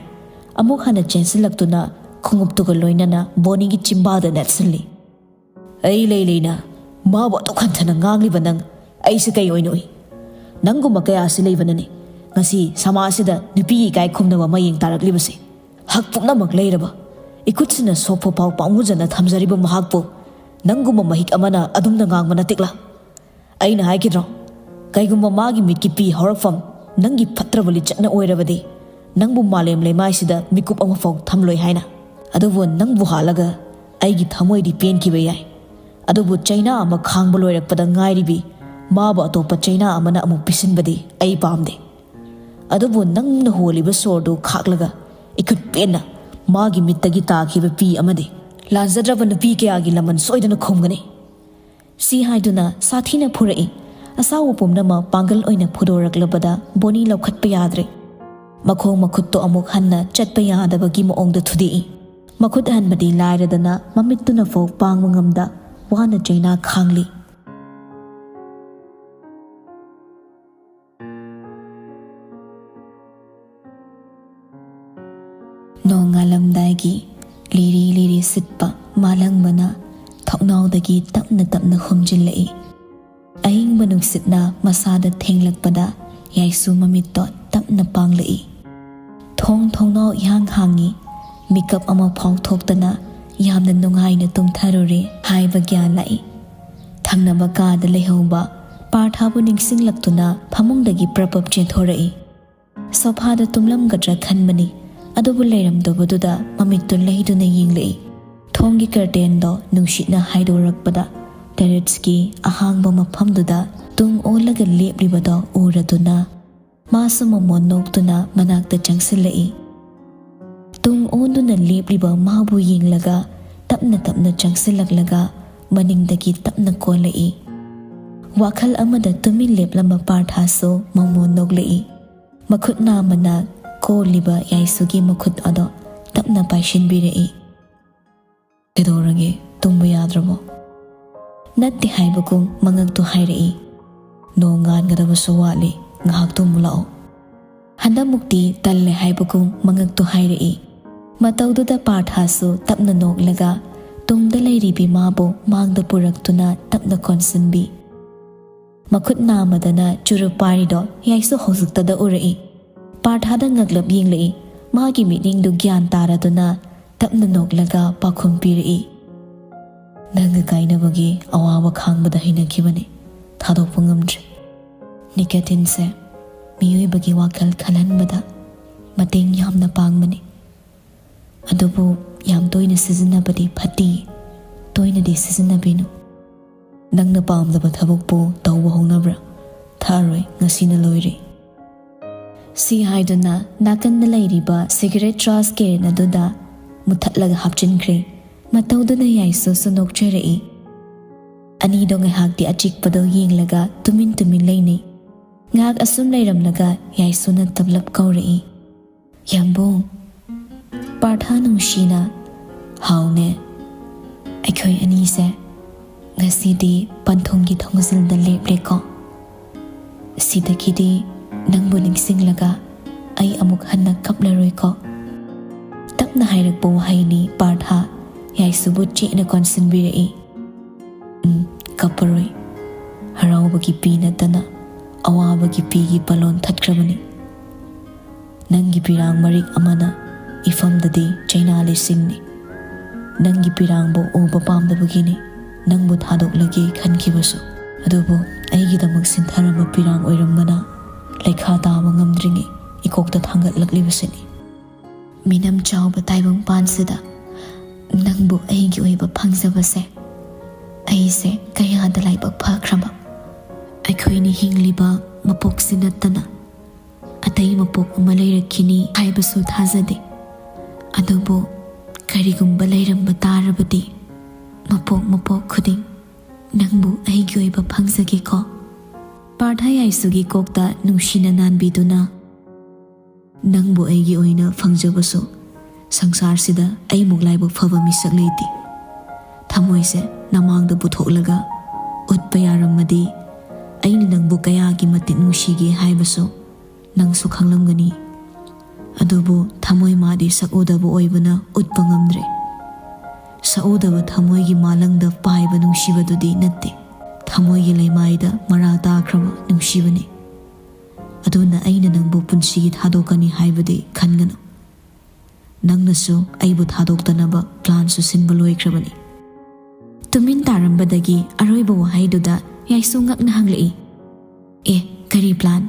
ꯑꯃꯨꯛ ꯍꯟꯅ ꯆꯦꯟꯁꯤꯜꯂꯛꯇꯨꯅ ꯈꯣꯡꯎꯞꯇꯨꯒ ꯂꯣꯏꯅꯅ ꯕꯣꯅꯤꯒꯤ ꯆꯤꯝꯕꯥꯜꯗ ꯅꯦꯠꯁꯤꯜꯂꯤ꯫ "ꯑꯩ ꯂꯩ ꯂꯩꯅ ꯃꯥꯕꯨ ꯑꯗꯨꯛ ꯍꯟꯊꯅ ꯉꯥꯡꯂꯤꯕ ꯅꯪ, ꯑꯩꯁꯦ ꯀꯩ ꯑꯣꯏꯅ ꯎꯏ? ꯅꯪꯒꯨꯝꯕ ꯀꯌꯥꯁꯤ ꯂꯩꯕꯅꯅꯤ ꯉꯁꯤ ꯁꯃꯥꯖꯁꯤꯗ ꯅꯨꯄꯤꯒꯤ ꯏꯀꯥꯏ ꯈꯨꯝꯅꯕ ꯃꯌꯦꯡ ꯇꯥꯔꯛꯂꯤꯕꯁꯦ꯫ ꯍꯛ ꯄꯨꯝꯅꯃꯛ ꯂꯩꯔꯕ, ꯏꯈꯨꯠꯁꯤꯅ ꯁꯣꯛꯄ ꯐꯥꯎ ꯄꯥꯝꯃꯨꯖꯅ ꯊꯝꯖꯔꯤꯕ ꯃꯍꯥꯛꯄꯨ ꯅꯪꯒꯨꯝꯕ ꯃꯍꯤꯛ ꯑꯃꯅ ꯑꯗꯨꯝꯅ ꯉꯥꯡꯕ ꯅꯠꯇꯦꯛꯂꯥ? ꯑꯩꯅ ꯍꯥꯏꯈꯤꯗ꯭ꯔꯣ? ꯀꯩꯒꯨꯝꯕ ꯃꯥꯒꯤ ꯃꯤꯠꯀꯤ ꯄꯤ ꯍꯧꯔꯛꯐꯝ ꯅꯪꯒꯤ ꯐꯠꯇ꯭ꯔꯕ ꯂꯤꯆꯠꯅ ꯑꯣꯏꯔꯕꯗꯤ, ꯅꯪꯕꯨ ꯃꯥꯂꯦꯝ ꯂꯩꯃꯥꯏꯁꯤꯗ ꯃꯤꯀꯨꯞ ꯑꯃꯐꯥꯎ ꯊꯝꯂꯣꯏ ꯍꯥꯏꯅ꯫ ꯑꯗꯨꯕꯨ ꯅꯪꯕꯨ ꯍꯥꯠꯂꯒ ꯑꯩꯒꯤ ꯊꯃꯣꯏꯗꯤ ꯄꯦꯟꯈꯤꯕ ꯌꯥꯏ꯫ ꯑꯗꯨꯕꯨ ꯆꯩꯅꯥ ꯑꯃ ꯈꯥꯡꯕ ꯂꯣꯏꯔꯛꯄꯗ ꯉꯥꯏꯔꯤꯕꯤ ꯃꯥꯕꯨ ꯑꯇꯣꯞꯄ ꯆꯩꯅꯥ ꯑꯃꯅ ꯑꯃꯨꯛ ꯄꯤꯁꯤꯟꯕꯗꯤ ꯑꯩ ꯄꯥꯝꯗꯦ꯫ ꯑꯗꯨꯕꯨ ꯅꯪꯅ ꯍꯣꯜꯂꯤꯕ ꯁꯣꯔꯗꯨ ꯈꯥꯛꯂꯒ ꯏꯈꯨꯠ ꯄꯦꯟꯅ ꯃꯥꯒꯤ ꯃꯤꯠꯇꯒꯤ ꯇꯥꯈꯤꯕ ꯄꯤ ꯑꯃꯗꯤ ꯂꯥꯟꯖꯗ꯭ꯔꯕ ꯅꯨꯄꯤ ꯀꯌꯥꯒꯤ ꯂꯃꯟ ꯁꯣꯏꯗꯅ ꯈꯨꯝꯒꯅꯤ꯫" ꯁꯤ ꯍꯥꯏꯗꯨꯅ ꯁꯥꯊꯤꯅ ꯐꯨꯔꯛꯏ꯫ ꯑꯁꯥꯎꯕ ꯄꯨꯝꯅꯃꯛ ꯄꯥꯡꯒꯜ ꯑꯣꯏꯅ ꯐꯨꯗꯣꯔꯛꯂꯕꯗ ꯕꯣꯅꯤ ꯂꯧꯈꯠꯄ ꯌꯥꯗ꯭ꯔꯦ꯫ ꯃꯈꯣꯡ ꯃꯈꯨꯠꯇꯣ ꯑꯃꯨꯛ ꯍꯟꯅ ꯆꯠꯄ ꯌꯥꯗꯕꯒꯤ ꯃꯑꯣꯡꯗ ꯊꯨꯗꯦꯛꯏ꯫ ꯃꯈꯨꯠ ꯍꯟꯕꯗꯤ ꯂꯥꯏꯔꯗꯅ ꯃꯃꯤꯠꯇꯨꯅ ꯐꯥꯎ ꯄꯥꯡꯕ ꯉꯝꯗ ꯋꯥꯅ ꯆꯩꯅꯥ ꯈꯥꯡꯂꯤ꯫ ꯅꯣꯡꯉꯥꯜꯂꯝꯗꯥꯏꯒꯤ ꯂꯤꯔꯤ ꯂꯤꯔꯤ ꯁꯤꯠꯄ ꯃꯥꯂꯪꯕꯅ ꯊꯣꯡꯅꯥꯎꯗꯒꯤ ꯇꯞꯅ ꯇꯞꯅ ꯍꯨꯝꯖꯤꯜꯂꯛꯏ꯫ ꯑꯏꯪꯕ ꯅꯨꯡꯁꯤꯠꯅ ꯃꯁꯥꯗ ꯊꯦꯡꯂꯛꯄꯗ ꯌꯥꯏꯁꯨ ꯃꯃꯤꯠꯇꯣ ꯇꯞꯅ ꯄꯥꯡꯂꯛꯏ꯫ ꯊꯣꯡ ꯊꯣꯡꯅꯥꯎ ꯏꯍꯥꯡ ꯍꯥꯡꯉꯤ꯫ ꯃꯤꯀꯞ ꯑꯃ ꯐꯥꯎ ꯊꯣꯛꯇꯅ ꯌꯥꯝꯅ ꯅꯨꯡꯉꯥꯏꯅ ꯇꯨꯝꯊꯔꯨꯔꯦ ꯍꯥꯏꯕ ꯒ꯭ꯌꯥꯟ ꯂꯥꯛꯏ꯫ ꯊꯪꯅꯕ ꯀꯥꯗ ꯂꯩꯍꯧꯕ ꯄꯥꯔꯊꯥꯕꯨ ꯅꯤꯡꯁꯤꯡꯂꯛꯇꯨꯅ ꯐꯃꯨꯡꯗꯒꯤ ꯄ꯭ꯔꯞ ꯄ꯭ꯔꯞ ꯆꯦꯟꯊꯣꯔꯛꯏ꯫ ꯁꯣꯐꯥꯗ ꯇꯨꯝꯂꯝꯒꯗ꯭ꯔꯥ ꯈꯟꯕꯅꯤ, ꯑꯗꯨꯕꯨ ꯂꯩꯔꯝꯗꯕꯗꯨꯗ ꯃꯃꯤꯠꯇꯨ ꯂꯩꯗꯨꯅ ꯌꯦꯡꯂꯛꯏ꯫ ꯊꯣꯡꯒꯤ ꯀꯔꯇꯦꯟꯗꯣ ꯅꯨꯡꯁꯤꯠꯅ ꯍꯥꯏꯗꯣꯔꯛꯄꯗ ꯇꯦꯔꯦꯁꯀꯤ ꯑꯍꯥꯡꯕ ꯃꯐꯝꯗꯨꯗ ꯇꯨꯡ ꯑꯣꯜꯂꯒ ꯂꯦꯞꯂꯤꯕꯗꯣ ꯎꯔꯗꯨꯅ ꯃꯥꯁꯨ ꯃꯃꯣꯟ ꯅꯣꯛꯇꯨꯅ ꯃꯅꯥꯛꯇ ꯆꯪꯁꯤꯜꯂꯛꯏ꯫ ꯇꯨꯡ ꯑꯣꯟꯗꯨꯅ ꯂꯦꯞꯂꯤꯕ ꯃꯥꯕꯨ ꯌꯦꯡꯂꯒ ꯇꯞꯅ ꯇꯞꯅ ꯆꯪꯁꯤꯜꯂꯛꯂꯒ ꯃꯅꯤꯡꯗꯒꯤ ꯇꯞꯅ ꯀꯣꯜꯂꯛꯏ꯫ ꯋꯥꯈꯜ ꯑꯃꯗ ꯇꯨꯃꯤꯟ ꯂꯦꯞꯂꯝꯕ ꯄꯥꯔꯊꯥꯁꯨ ꯃꯃꯣꯟ ꯅꯣꯛꯂꯛꯏ꯫ ꯃꯈꯨꯠ ꯅꯥꯝꯃꯅ ꯀꯣꯜꯂꯤꯕ ꯌꯥꯏꯁꯨꯒꯤ ꯃꯈꯨꯠ ꯑꯗꯣ ꯇꯞꯅ ꯄꯥꯏꯁꯤꯟꯕꯤꯔꯛꯏ꯫ "ꯀꯩꯗꯧꯔꯒꯦ? ꯇꯨꯝꯕ ꯌꯥꯗ꯭ꯔꯕꯣ?" ꯅꯠꯇꯦ ꯍꯥꯏꯕꯒꯨꯝ ꯃꯉꯛꯇꯨ ꯍꯥꯏꯔꯛꯏ꯫ "ꯅꯣꯡ ꯉꯥꯟꯒꯗꯕꯁꯨ ꯋꯥꯠꯂꯤ, ꯉꯥꯏꯍꯥꯛ ꯇꯨꯝꯃꯨ ꯂꯥꯛꯑꯣ꯫" ꯍꯟꯗꯛꯃꯨꯛꯇꯤ ꯇꯜꯂꯦ ꯍꯥꯏꯕꯒꯨꯝ ꯃꯉꯛꯇꯨ ꯍꯥꯏꯔꯛꯏ꯫ ꯃꯇꯧꯗꯨꯗ ꯄꯥꯔꯊꯥꯁꯨ ꯇꯞꯅ ꯅꯣꯛꯂꯒ ꯇꯨꯡꯗ ꯂꯩꯔꯤꯕꯤ ꯃꯥꯕꯨ ꯃꯥꯡꯗ ꯄꯨꯔꯛꯇꯨꯅ ꯇꯞꯅ ꯀꯣꯟꯁꯤꯟꯕꯤ꯫ ꯃꯈꯨꯠ ꯅꯥꯝꯃꯗꯅ ꯆꯨꯔꯨꯞ ꯄꯥꯏꯔꯤꯗꯣ ꯌꯥꯏꯁꯨ ꯍꯧꯖꯤꯛꯇꯗ ꯎꯔꯛꯏ꯫ ꯄꯥꯔꯊꯥꯗ ꯉꯛꯂꯞ ꯌꯦꯡꯂꯛꯏ꯫ ꯃꯥꯒꯤ ꯃꯤꯠꯌꯦꯡꯗꯨ ꯒ꯭ꯌꯥꯟ ꯇꯥꯔꯗꯨꯅ ꯇꯞꯅ ꯅꯣꯛꯂꯒ ꯄꯥꯎꯈꯨꯝ ꯄꯤꯔꯛꯏ꯫ "ꯅꯪꯒ ꯀꯥꯏꯅꯕꯒꯤ ꯑꯋꯥꯕ ꯈꯥꯡꯕꯗ ꯍꯩꯅꯈꯤꯕꯅꯤ꯫ ꯊꯥꯗꯣꯛꯄ ꯉꯝꯗ꯭ꯔꯦ꯫ ꯅꯤꯀꯣꯇꯤꯟꯁꯦ ꯃꯤꯑꯣꯏꯕꯒꯤ ꯋꯥꯈꯜ ꯈꯜꯍꯟꯕꯗ ꯃꯇꯦꯡ ꯌꯥꯝꯅ ꯄꯥꯡꯕꯅꯤ꯫ ꯑꯗꯨꯕꯨ ꯌꯥꯝ ꯇꯣꯏꯅ ꯁꯤꯖꯤꯟꯅꯕꯗꯤ ꯐꯠꯇꯦ꯫ ꯇꯣꯏꯅꯗꯤ ꯁꯤꯖꯤꯟꯅꯕꯤꯅꯨ꯫ ꯅꯪꯅ ꯄꯥꯝꯗꯕ ꯊꯕꯛꯄꯨ ꯇꯧꯕ ꯍꯧꯅꯕ꯭ꯔꯥ? ꯊꯛꯑꯔꯣꯏ, ꯉꯁꯤꯅ ꯂꯣꯏꯔꯦ꯫" ꯁꯤ ꯍꯥꯏꯗꯨꯅ ꯅꯥꯀꯟꯗ ꯂꯩꯔꯤꯕ ꯁꯤꯒꯔꯦꯠ ꯇ꯭ꯔꯥꯁ ꯀꯦꯔꯦꯟ ꯑꯗꯨꯗ ꯃꯨꯊꯠꯂꯒ ꯍꯥꯞꯆꯤꯟꯈ꯭ꯔꯦ꯫ ꯃꯇꯧꯗꯨꯅ ꯌꯥꯏꯁꯨꯁꯨ ꯅꯣꯛꯆꯔꯛꯏ꯫ ꯑꯅꯤꯗꯣ ꯉꯥꯏꯍꯥꯛꯇꯤ ꯑꯆꯤꯛꯄꯗꯣ ꯌꯦꯡꯂꯒ ꯇꯨꯃꯤꯟ ꯇꯨꯃꯤꯟ ꯂꯩꯅꯩ꯫ ꯉꯥꯏꯍꯥꯛ ꯑꯁꯨꯝ ꯂꯩꯔꯝꯂꯒ ꯌꯥꯏꯁꯨꯅ ꯇꯞꯂꯞ ꯀꯧꯔꯛꯏ꯫ "ꯌꯥꯝꯕꯨꯡ꯫" ꯄꯥꯔꯊꯥ ꯅꯨꯡꯁꯤꯅ, "ꯍꯥꯎꯅꯦ꯫ ꯑꯩꯈꯣꯏ ꯑꯅꯤꯁꯦ ꯉꯁꯤꯗꯤ ꯄꯟꯊꯨꯡꯒꯤ ꯊꯣꯡꯖꯤꯜꯗ ꯂꯦꯞꯂꯦꯀꯣ꯫ ꯁꯤꯗꯒꯤꯗꯤ ꯅꯪꯕꯨ ꯅꯤꯡꯁꯤꯡꯂꯒ ꯑꯩ ꯑꯃꯨꯛ ꯍꯟꯅ ꯀꯞꯂꯔꯣꯏꯀꯣ꯫" ꯇꯞꯅ ꯍꯥꯏꯔꯛꯄ ꯋꯥꯍꯩꯅꯤ ꯄꯥꯔꯊꯥ ꯌꯥꯏꯁꯨꯕꯨ ꯆꯦꯠꯅ ꯀꯣꯟꯁꯤꯟꯕꯤꯔꯛꯏ꯫ "ꯎꯝ, ꯀꯞꯄꯔꯣꯏ꯫ ꯍꯔꯥꯎ" ꯒꯤ ꯄꯤ ꯅꯠꯇꯅ ꯑꯋꯥꯕꯒꯤ ꯄꯤꯒꯤ ꯄꯂꯣꯟ ꯊꯠꯈ꯭ꯔꯕꯅꯤ꯫ ꯅꯪꯒꯤ ꯄꯤꯔꯥꯡ ꯃꯔꯤꯛ ꯑꯃꯅ ꯏꯐꯝꯗꯗꯤ ꯆꯩꯅꯥ ꯂꯤꯁꯤꯡꯅꯤ꯫ ꯅꯪꯒꯤ ꯄꯤꯔꯥꯡꯕꯨ ꯎꯕ ꯄꯥꯝꯗꯕꯒꯤꯅꯤ ꯅꯪꯕꯨ ꯊꯥꯗꯣꯛꯂꯒꯦ ꯈꯟꯈꯤꯕꯁꯨ꯫ ꯑꯗꯨꯕꯨ ꯑꯩꯒꯤꯗꯃꯛ ꯁꯤꯟꯊꯔꯝꯕ ꯄꯤꯔꯥꯡ ꯑꯣꯏꯔꯝꯕꯅ ꯂꯩꯈꯥ ꯇꯥꯕ ꯉꯝꯗ꯭ꯔꯤꯉꯩ ꯏꯀꯣꯛꯇ ꯊꯥꯡꯒꯠꯂꯛꯂꯤꯕꯁꯤꯅꯤ꯫ ꯃꯤꯅꯝ ꯆꯥꯎꯕ ꯇꯥꯏꯕꯪ ꯄꯥꯟꯁꯤꯗ ꯅꯪꯕꯨ ꯑꯩꯒꯤ ꯑꯣꯏꯕ ꯐꯪꯖꯕꯁꯦ ꯑꯩꯁꯦ ꯀꯌꯥꯗ ꯂꯥꯏꯕꯛ ꯐꯈ꯭ꯔꯕ꯫ ꯑꯩꯈꯣꯏꯅ ꯍꯤꯡꯂꯤꯕ ꯃꯄꯣꯛꯁꯤ ꯅꯠꯇꯅ ꯑꯇꯩ ꯃꯄꯣꯛ ꯑꯃ ꯂꯩꯔꯛꯈꯤꯅꯤ ꯍꯥꯏꯕꯁꯨ ꯊꯥꯖꯗꯦ꯫ ꯑꯗꯨꯕꯨ ꯀꯔꯤꯒꯨꯝꯕ ꯂꯩꯔꯝꯕ ꯇꯥꯔꯕꯗꯤ ꯃꯄꯣꯛ ꯃꯄꯣꯛ ꯈꯨꯗꯤꯡ ꯅꯪꯕꯨ ꯑꯩꯒꯤ ꯑꯣꯏꯕ ꯐꯪꯖꯒꯦꯀꯣ꯫ ꯄꯥꯔꯊ ꯌꯥꯏꯁꯨꯒꯤ ꯀꯣꯛꯇ ꯅꯨꯡꯁꯤꯅ ꯅꯥꯟꯕꯤꯗꯨꯅ, ꯅꯪꯕꯨ ꯑꯩꯒꯤ ꯑꯣꯏꯅ ꯐꯪꯖꯕꯁꯨ ꯁꯪꯁꯥꯔꯁꯤꯗ ꯑꯩꯃꯨꯛ ꯂꯥꯏꯕꯛ ꯐꯕ ꯃꯤꯁꯛ ꯂꯩꯇꯦ꯫ ꯊꯃꯣꯏꯁꯦ ꯅꯃꯥꯡꯗ ꯄꯨꯊꯣꯛꯂꯒ ꯎꯠꯄ ꯌꯥꯔꯝꯃꯗꯤ ꯑꯩꯅ ꯅꯪꯕꯨ ꯀꯌꯥꯒꯤ ꯃꯇꯤꯛ ꯅꯨꯡꯁꯤꯒꯦ ꯍꯥꯏꯕꯁꯨ ꯅꯪꯁꯨ ꯈꯪꯂꯝꯒꯅꯤ꯫ ꯑꯗꯨꯕꯨ ꯊꯃꯣꯏ ꯃꯥꯗꯤ ꯁꯛ ꯎꯗꯕ ꯑꯣꯏꯕꯅ ꯎꯠꯄ ꯉꯝꯗ꯭ꯔꯦ꯫ ꯁꯛ ꯎꯗꯕ ꯊꯃꯣꯏꯒꯤ ꯃꯥꯂꯪꯗ ꯄꯥꯏꯕ ꯅꯨꯡꯁꯤꯕꯗꯨꯗꯤ ꯅꯠꯇꯦ꯫ ꯊꯃꯣꯏꯒꯤ ꯂꯩꯃꯥꯏꯗ ꯃꯔꯥ ꯇꯥꯈ꯭ꯔꯕ ꯅꯨꯡꯁꯤꯕꯅꯤ꯫ ꯑꯗꯨꯅ ꯑꯩꯅ ꯅꯪꯕꯨ ꯄꯨꯟꯁꯤꯒꯤ ꯊꯥꯗꯣꯛꯀꯅꯤ ꯍꯥꯏꯕꯗꯤ ꯈꯟꯒꯅꯨ꯫ ꯅꯪꯅꯁꯨ ꯑꯩꯕꯨ ꯊꯥꯗꯣꯛꯇꯅꯕ ꯄ꯭ꯂꯥꯟꯁꯨ ꯁꯤꯟꯕ ꯂꯣꯏꯈ꯭ꯔꯕꯅꯤ꯫ ꯇꯨꯃꯤꯟ ꯇꯥꯔꯝꯕꯗꯒꯤ ꯑꯔꯣꯏꯕ ꯋꯥꯍꯩꯗꯨꯗ ꯌꯥꯏꯁꯨ ꯉꯛꯅ ꯍꯪꯂꯛꯏ, "ꯑꯦ, ꯀꯔꯤ ꯄ꯭ꯂꯥꯟ?"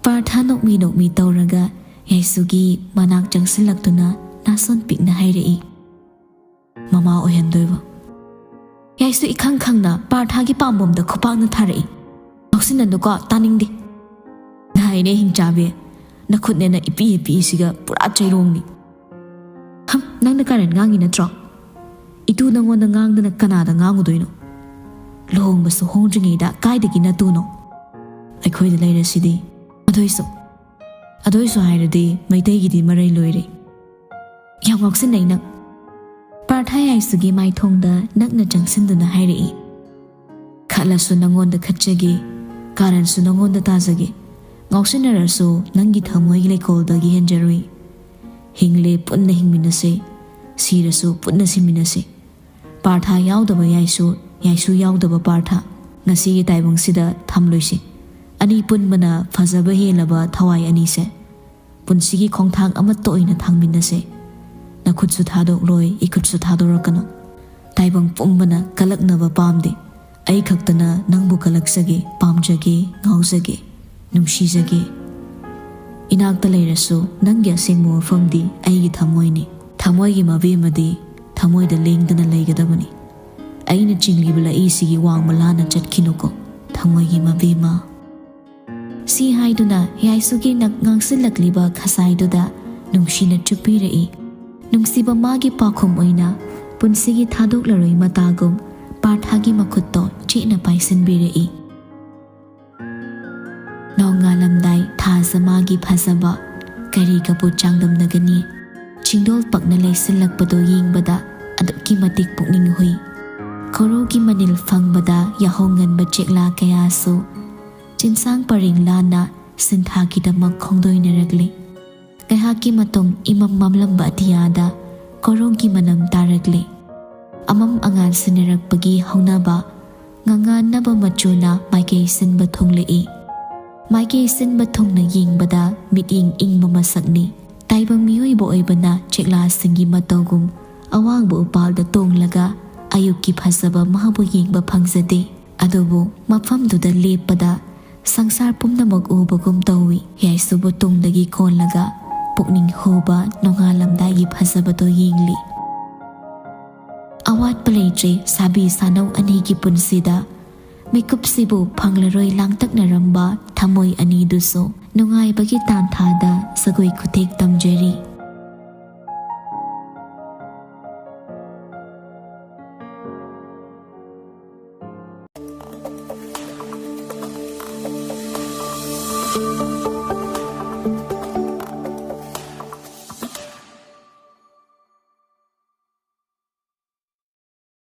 ꯄꯥꯔꯊ ꯅꯣꯛꯃꯤ ꯅꯣꯛꯃꯤ ꯇꯧꯔꯒ ꯌꯥꯏꯁꯨꯒꯤ ꯃꯅꯥꯛ ꯆꯪꯁꯤꯜꯂꯛꯇꯨꯅ ꯅꯥꯁꯣꯟ ꯄꯤꯛꯅ ꯍꯥꯏꯔꯛꯏ, "ꯃꯃꯥ ꯑꯣꯏꯍꯟꯗꯣꯏꯕ꯫" ꯌꯥꯏꯁꯨ ꯏꯈꯪ ꯈꯪꯅ ꯄꯥꯔꯊꯒꯤ ꯄꯥꯝꯕꯣꯝꯗ ꯈꯨꯄꯥꯛꯅ ꯊꯥꯔꯛꯏ, "ꯉꯥꯎꯁꯤꯟꯅꯅꯨꯀꯣ, ꯇꯥꯅꯤꯡꯗꯦ꯫ ꯅꯍꯥꯏꯅꯦ ꯍꯤꯡꯆꯥꯕꯤ, ꯅꯈꯨꯠꯅꯦꯅ ꯏꯄꯤ ꯏꯄꯤꯁꯤꯒ ꯄꯨꯔꯥ ꯆꯩꯔꯣꯡꯅꯤ꯫ ꯍꯝ, ꯅꯪꯅ ꯀꯥꯔꯟ ꯉꯥꯡꯉꯤ ꯅꯠꯇ꯭ꯔꯣ? ꯏꯇꯨ ꯅꯪꯉꯣꯟꯗ ꯉꯥꯡꯗꯅ ꯀꯅꯥꯗ ꯉꯥꯡꯉꯨꯗꯣꯏꯅꯣ? ꯂꯨꯍꯣꯡꯕꯁꯨ ꯍꯣꯡꯗ꯭ꯔꯤꯉꯩꯗ ꯀꯥꯏꯗꯒꯤ ꯅꯇꯨꯅꯣ? ꯑꯩꯈꯣꯏꯗ ꯂꯩꯔꯁꯤꯗꯤ꯫ ꯑꯗꯨꯏꯁꯨ, ꯑꯗꯨꯏꯁꯨ ꯍꯥꯏꯔꯗꯤ ꯃꯩꯇꯩꯒꯤꯗꯤ ꯃꯔꯩ ꯂꯣꯏꯔꯦ꯫ ꯌꯥꯝ ꯉꯥꯎꯁꯤꯟꯅꯩ ꯅꯪ꯫" ꯄꯥꯔꯊ ꯌꯥꯏꯁꯨꯒꯤ ꯃꯥꯏꯊꯣꯡꯗ ꯅꯛꯅ ꯆꯪꯁꯤꯟꯗꯨꯅ ꯍꯥꯏꯔꯛꯏ, "ꯈꯠꯂꯁꯨ ꯅꯪꯉꯣꯟꯗ ꯈꯠꯆꯒꯦ, ꯀꯥꯔꯟꯁꯨ ꯅꯪꯉꯣꯟꯗ ꯇꯥꯖꯒꯦ, ꯉꯥꯎꯁꯤꯟꯅꯔꯁꯨ ꯅꯪꯒꯤ ꯊꯃꯣꯏꯒꯤ ꯂꯩꯀꯣꯜꯗꯒꯤ ꯍꯦꯟꯖꯔꯣꯏ꯫ ꯍꯤꯡꯂꯦ ꯄꯨꯟꯅ ꯍꯤꯡꯃꯤꯟꯅꯁꯦ, ꯁꯤꯔꯁꯨ ꯄꯨꯟꯅ ꯁꯤꯃꯤꯟꯅꯁꯦ꯫ ꯄꯥꯔꯊ ꯌꯥꯎꯗꯕ ꯌꯥꯏꯁꯨ, ꯌꯥꯏꯁꯨ ꯌꯥꯎꯗꯕ ꯄꯥꯔꯊ꯫ ꯉꯁꯤꯒꯤ ꯇꯥꯏꯕꯪꯁꯤꯗ ꯊꯝꯂꯣꯏꯁꯤ꯫ ꯑꯅꯤ ꯄꯨꯟꯕꯅ ꯐꯖꯕ ꯍꯦꯜꯂꯕ ꯊꯋꯥꯏ ꯑꯅꯤꯁꯦ꯫ ꯄꯨꯟꯁꯤꯒꯤ ꯈꯣꯡꯊꯥꯡ ꯑꯃꯠꯇ ꯑꯣꯏꯅ ꯊꯥꯡꯃꯤꯟꯅꯁꯦ꯫ ꯅꯈꯨꯠꯁꯨ ꯊꯥꯗꯣꯛꯂꯣꯏ, ꯏꯈꯨꯠꯁꯨ ꯊꯥꯗꯣꯔꯛꯀꯅꯨ꯫ ꯇꯥꯏꯕꯪ ꯄꯨꯝꯕꯅ ꯀꯂꯛꯅꯕ ꯄꯥꯝꯗꯦ꯫ ꯑꯩ ꯈꯛꯇꯅ ꯅꯪꯕꯨ ꯀꯂꯛꯆꯒꯦ, ꯄꯥꯝꯖꯒꯦ, ꯉꯥꯎꯖꯒꯦ, ꯅꯨꯡꯁꯤꯖꯒꯦ꯫ ꯏꯅꯥꯛꯇ ꯂꯩꯔꯁꯨ ꯅꯪꯒꯤ ꯑꯁꯦꯡꯕ ꯃꯐꯝꯗꯤ ꯑꯩꯒꯤ ꯊꯃꯣꯏꯅꯤ꯫ ꯊꯃꯣꯏꯒꯤ ꯃꯕꯦꯝꯃꯗꯤ ꯊꯃꯣꯏꯗ ꯂꯦꯡꯗꯅ ꯂꯩꯒꯗꯕꯅꯤ꯫ ꯑꯩꯅ ꯆꯤꯡꯂꯤꯕ ꯂꯛꯏꯁꯤꯒꯤ ꯋꯥꯡꯃ ꯂꯥꯟꯅ ꯆꯠꯈꯤꯅꯨꯀꯣ, ꯊꯃꯣꯏꯒꯤ ꯃꯕꯦꯝꯃ꯫ ꯁꯤ ꯍꯥꯏꯗꯨꯅ ꯌꯥꯏꯁꯨꯒꯤ ꯅꯛ ꯉꯥꯡꯁꯤꯜꯂꯛꯂꯤꯕ ꯈꯖꯥꯏꯗꯨꯗ ꯅꯨꯡꯁꯤꯅ ꯆꯨꯞꯄꯤꯔꯛꯏ꯫ ꯅꯨꯡꯁꯤꯕ ꯃꯥꯒꯤ ꯄꯥꯎꯈꯨꯝ ꯑꯣꯏꯅ ꯄꯨꯟꯁꯤꯒꯤ ꯊꯥꯗꯣꯛꯂꯔꯣꯏ ꯃꯇꯥꯒꯨꯝ ꯄꯥꯔꯊꯒꯤ ꯃꯈꯨꯠꯇꯣ ꯆꯦꯠꯅ ꯄꯥꯏꯁꯤꯟꯕꯤꯔꯛꯏ꯫ ꯅꯣꯡꯉꯥꯜꯂꯝꯗꯥꯏ ꯊꯥꯖ ꯃꯥꯒꯤ ꯐꯖꯕ ꯀꯔꯤꯒꯕꯨ ꯆꯥꯡꯗꯝꯅꯒꯅꯤ? ꯆꯤꯡꯗꯣꯜ ꯄꯛꯅ ꯂꯩꯁꯤꯜꯂꯛꯄꯗꯨ ꯌꯦꯡꯕꯗ ꯑꯗꯨꯛꯀꯤ ꯃꯇꯤꯛ ꯄꯨꯛꯅꯤꯡ ꯍꯨꯏ꯫ ꯈꯣꯔꯧꯒꯤ ꯃꯅꯤꯜ ꯐꯪꯕꯗ ꯌꯥꯍꯧ ꯉꯟꯕ ꯆꯦꯛꯂꯥ ꯀꯌꯥꯁꯨ ꯆꯤꯟꯁꯥꯡ ꯄꯔꯦꯡ ꯂꯥꯟꯅ ꯁꯤꯟꯊꯥꯒꯤꯗꯃꯛ ꯈꯣꯡꯗꯣꯏꯅꯔꯛꯂꯤ꯫ ꯉꯥꯏꯍꯥꯛꯀꯤ ꯃꯇꯨꯡ ꯏꯃꯝ ꯃꯝꯂꯝꯕ ꯑꯇꯤꯌꯥꯗ ꯈꯣꯔꯧꯒꯤ ꯃꯅꯝ ꯇꯥꯔꯛꯂꯤ꯫ ꯑꯃꯝ ꯑꯉꯥꯟ ꯁꯤꯟꯅꯔꯛꯄꯒꯤ ꯍꯧꯅꯕ ꯉꯉꯥꯟꯅꯕ ꯃꯆꯨꯅ ꯃꯥꯏꯀꯩ ꯁꯤꯟꯕ ꯊꯨꯡꯂꯛꯏ꯫ ꯃꯥꯏꯀꯩ ꯁꯤꯟꯕ ꯊꯨꯡꯅ ꯌꯦꯡꯕꯗ ꯃꯤꯠꯌꯦꯡ ꯏꯪꯕ ꯃꯁꯛꯅꯤ꯫ ꯇꯥꯏꯕꯪ ꯃꯤꯑꯣꯏꯕ ꯑꯣꯏꯕꯅ ꯆꯦꯛꯂꯥꯁꯤꯡꯒꯤ ꯃꯇꯧꯒꯨꯝ ꯑꯋꯥꯡꯕ ꯎꯄꯥꯜꯗ ꯇꯣꯡꯂꯒ ꯑꯌꯨꯛꯀꯤ ꯐꯖꯕ ꯃꯥꯕꯨ ꯌꯦꯡꯕ ꯐꯪꯖꯗꯦ꯫ ꯑꯗꯨꯕꯨ ꯃꯐꯝꯗꯨꯗ ꯂꯦꯞꯄꯗ ꯁꯪꯁꯥꯔ ꯄꯨꯝꯅꯃꯛ ꯎꯕꯒꯨꯝ ꯇꯧꯏ꯫ ꯌꯥꯏꯁꯨꯕꯨ ꯇꯨꯡꯗꯒꯤ ꯀꯣꯜꯂꯒ ꯄꯨꯛꯅꯤꯡ ꯍꯨꯕ ꯅꯣꯡꯉꯥꯜꯂꯝꯗꯥꯏꯒꯤ ꯐꯖꯕꯗꯣ ꯌꯦꯡꯂꯤ꯫ ꯑꯋꯥꯠꯄ ꯂꯩꯇ꯭ꯔꯦ ꯁꯥꯕꯤ ꯁꯥꯅꯧ ꯑꯅꯤꯒꯤ ꯄꯨꯟꯁꯤꯗ꯫ ꯃꯤꯀꯨꯞꯁꯤꯕꯨ ꯐꯪꯂꯔꯣꯏ ꯂꯥꯡꯇꯛꯅꯔꯝꯕ ꯊꯃꯣꯏ ꯑꯅꯤꯗꯨꯁꯨ ꯅꯨꯡꯉꯥꯏꯕꯒꯤ ꯇꯥꯟꯊꯥꯗ ꯖꯒꯣꯏ ꯈꯨꯊꯦꯛ ꯇꯝꯖꯔꯤ꯫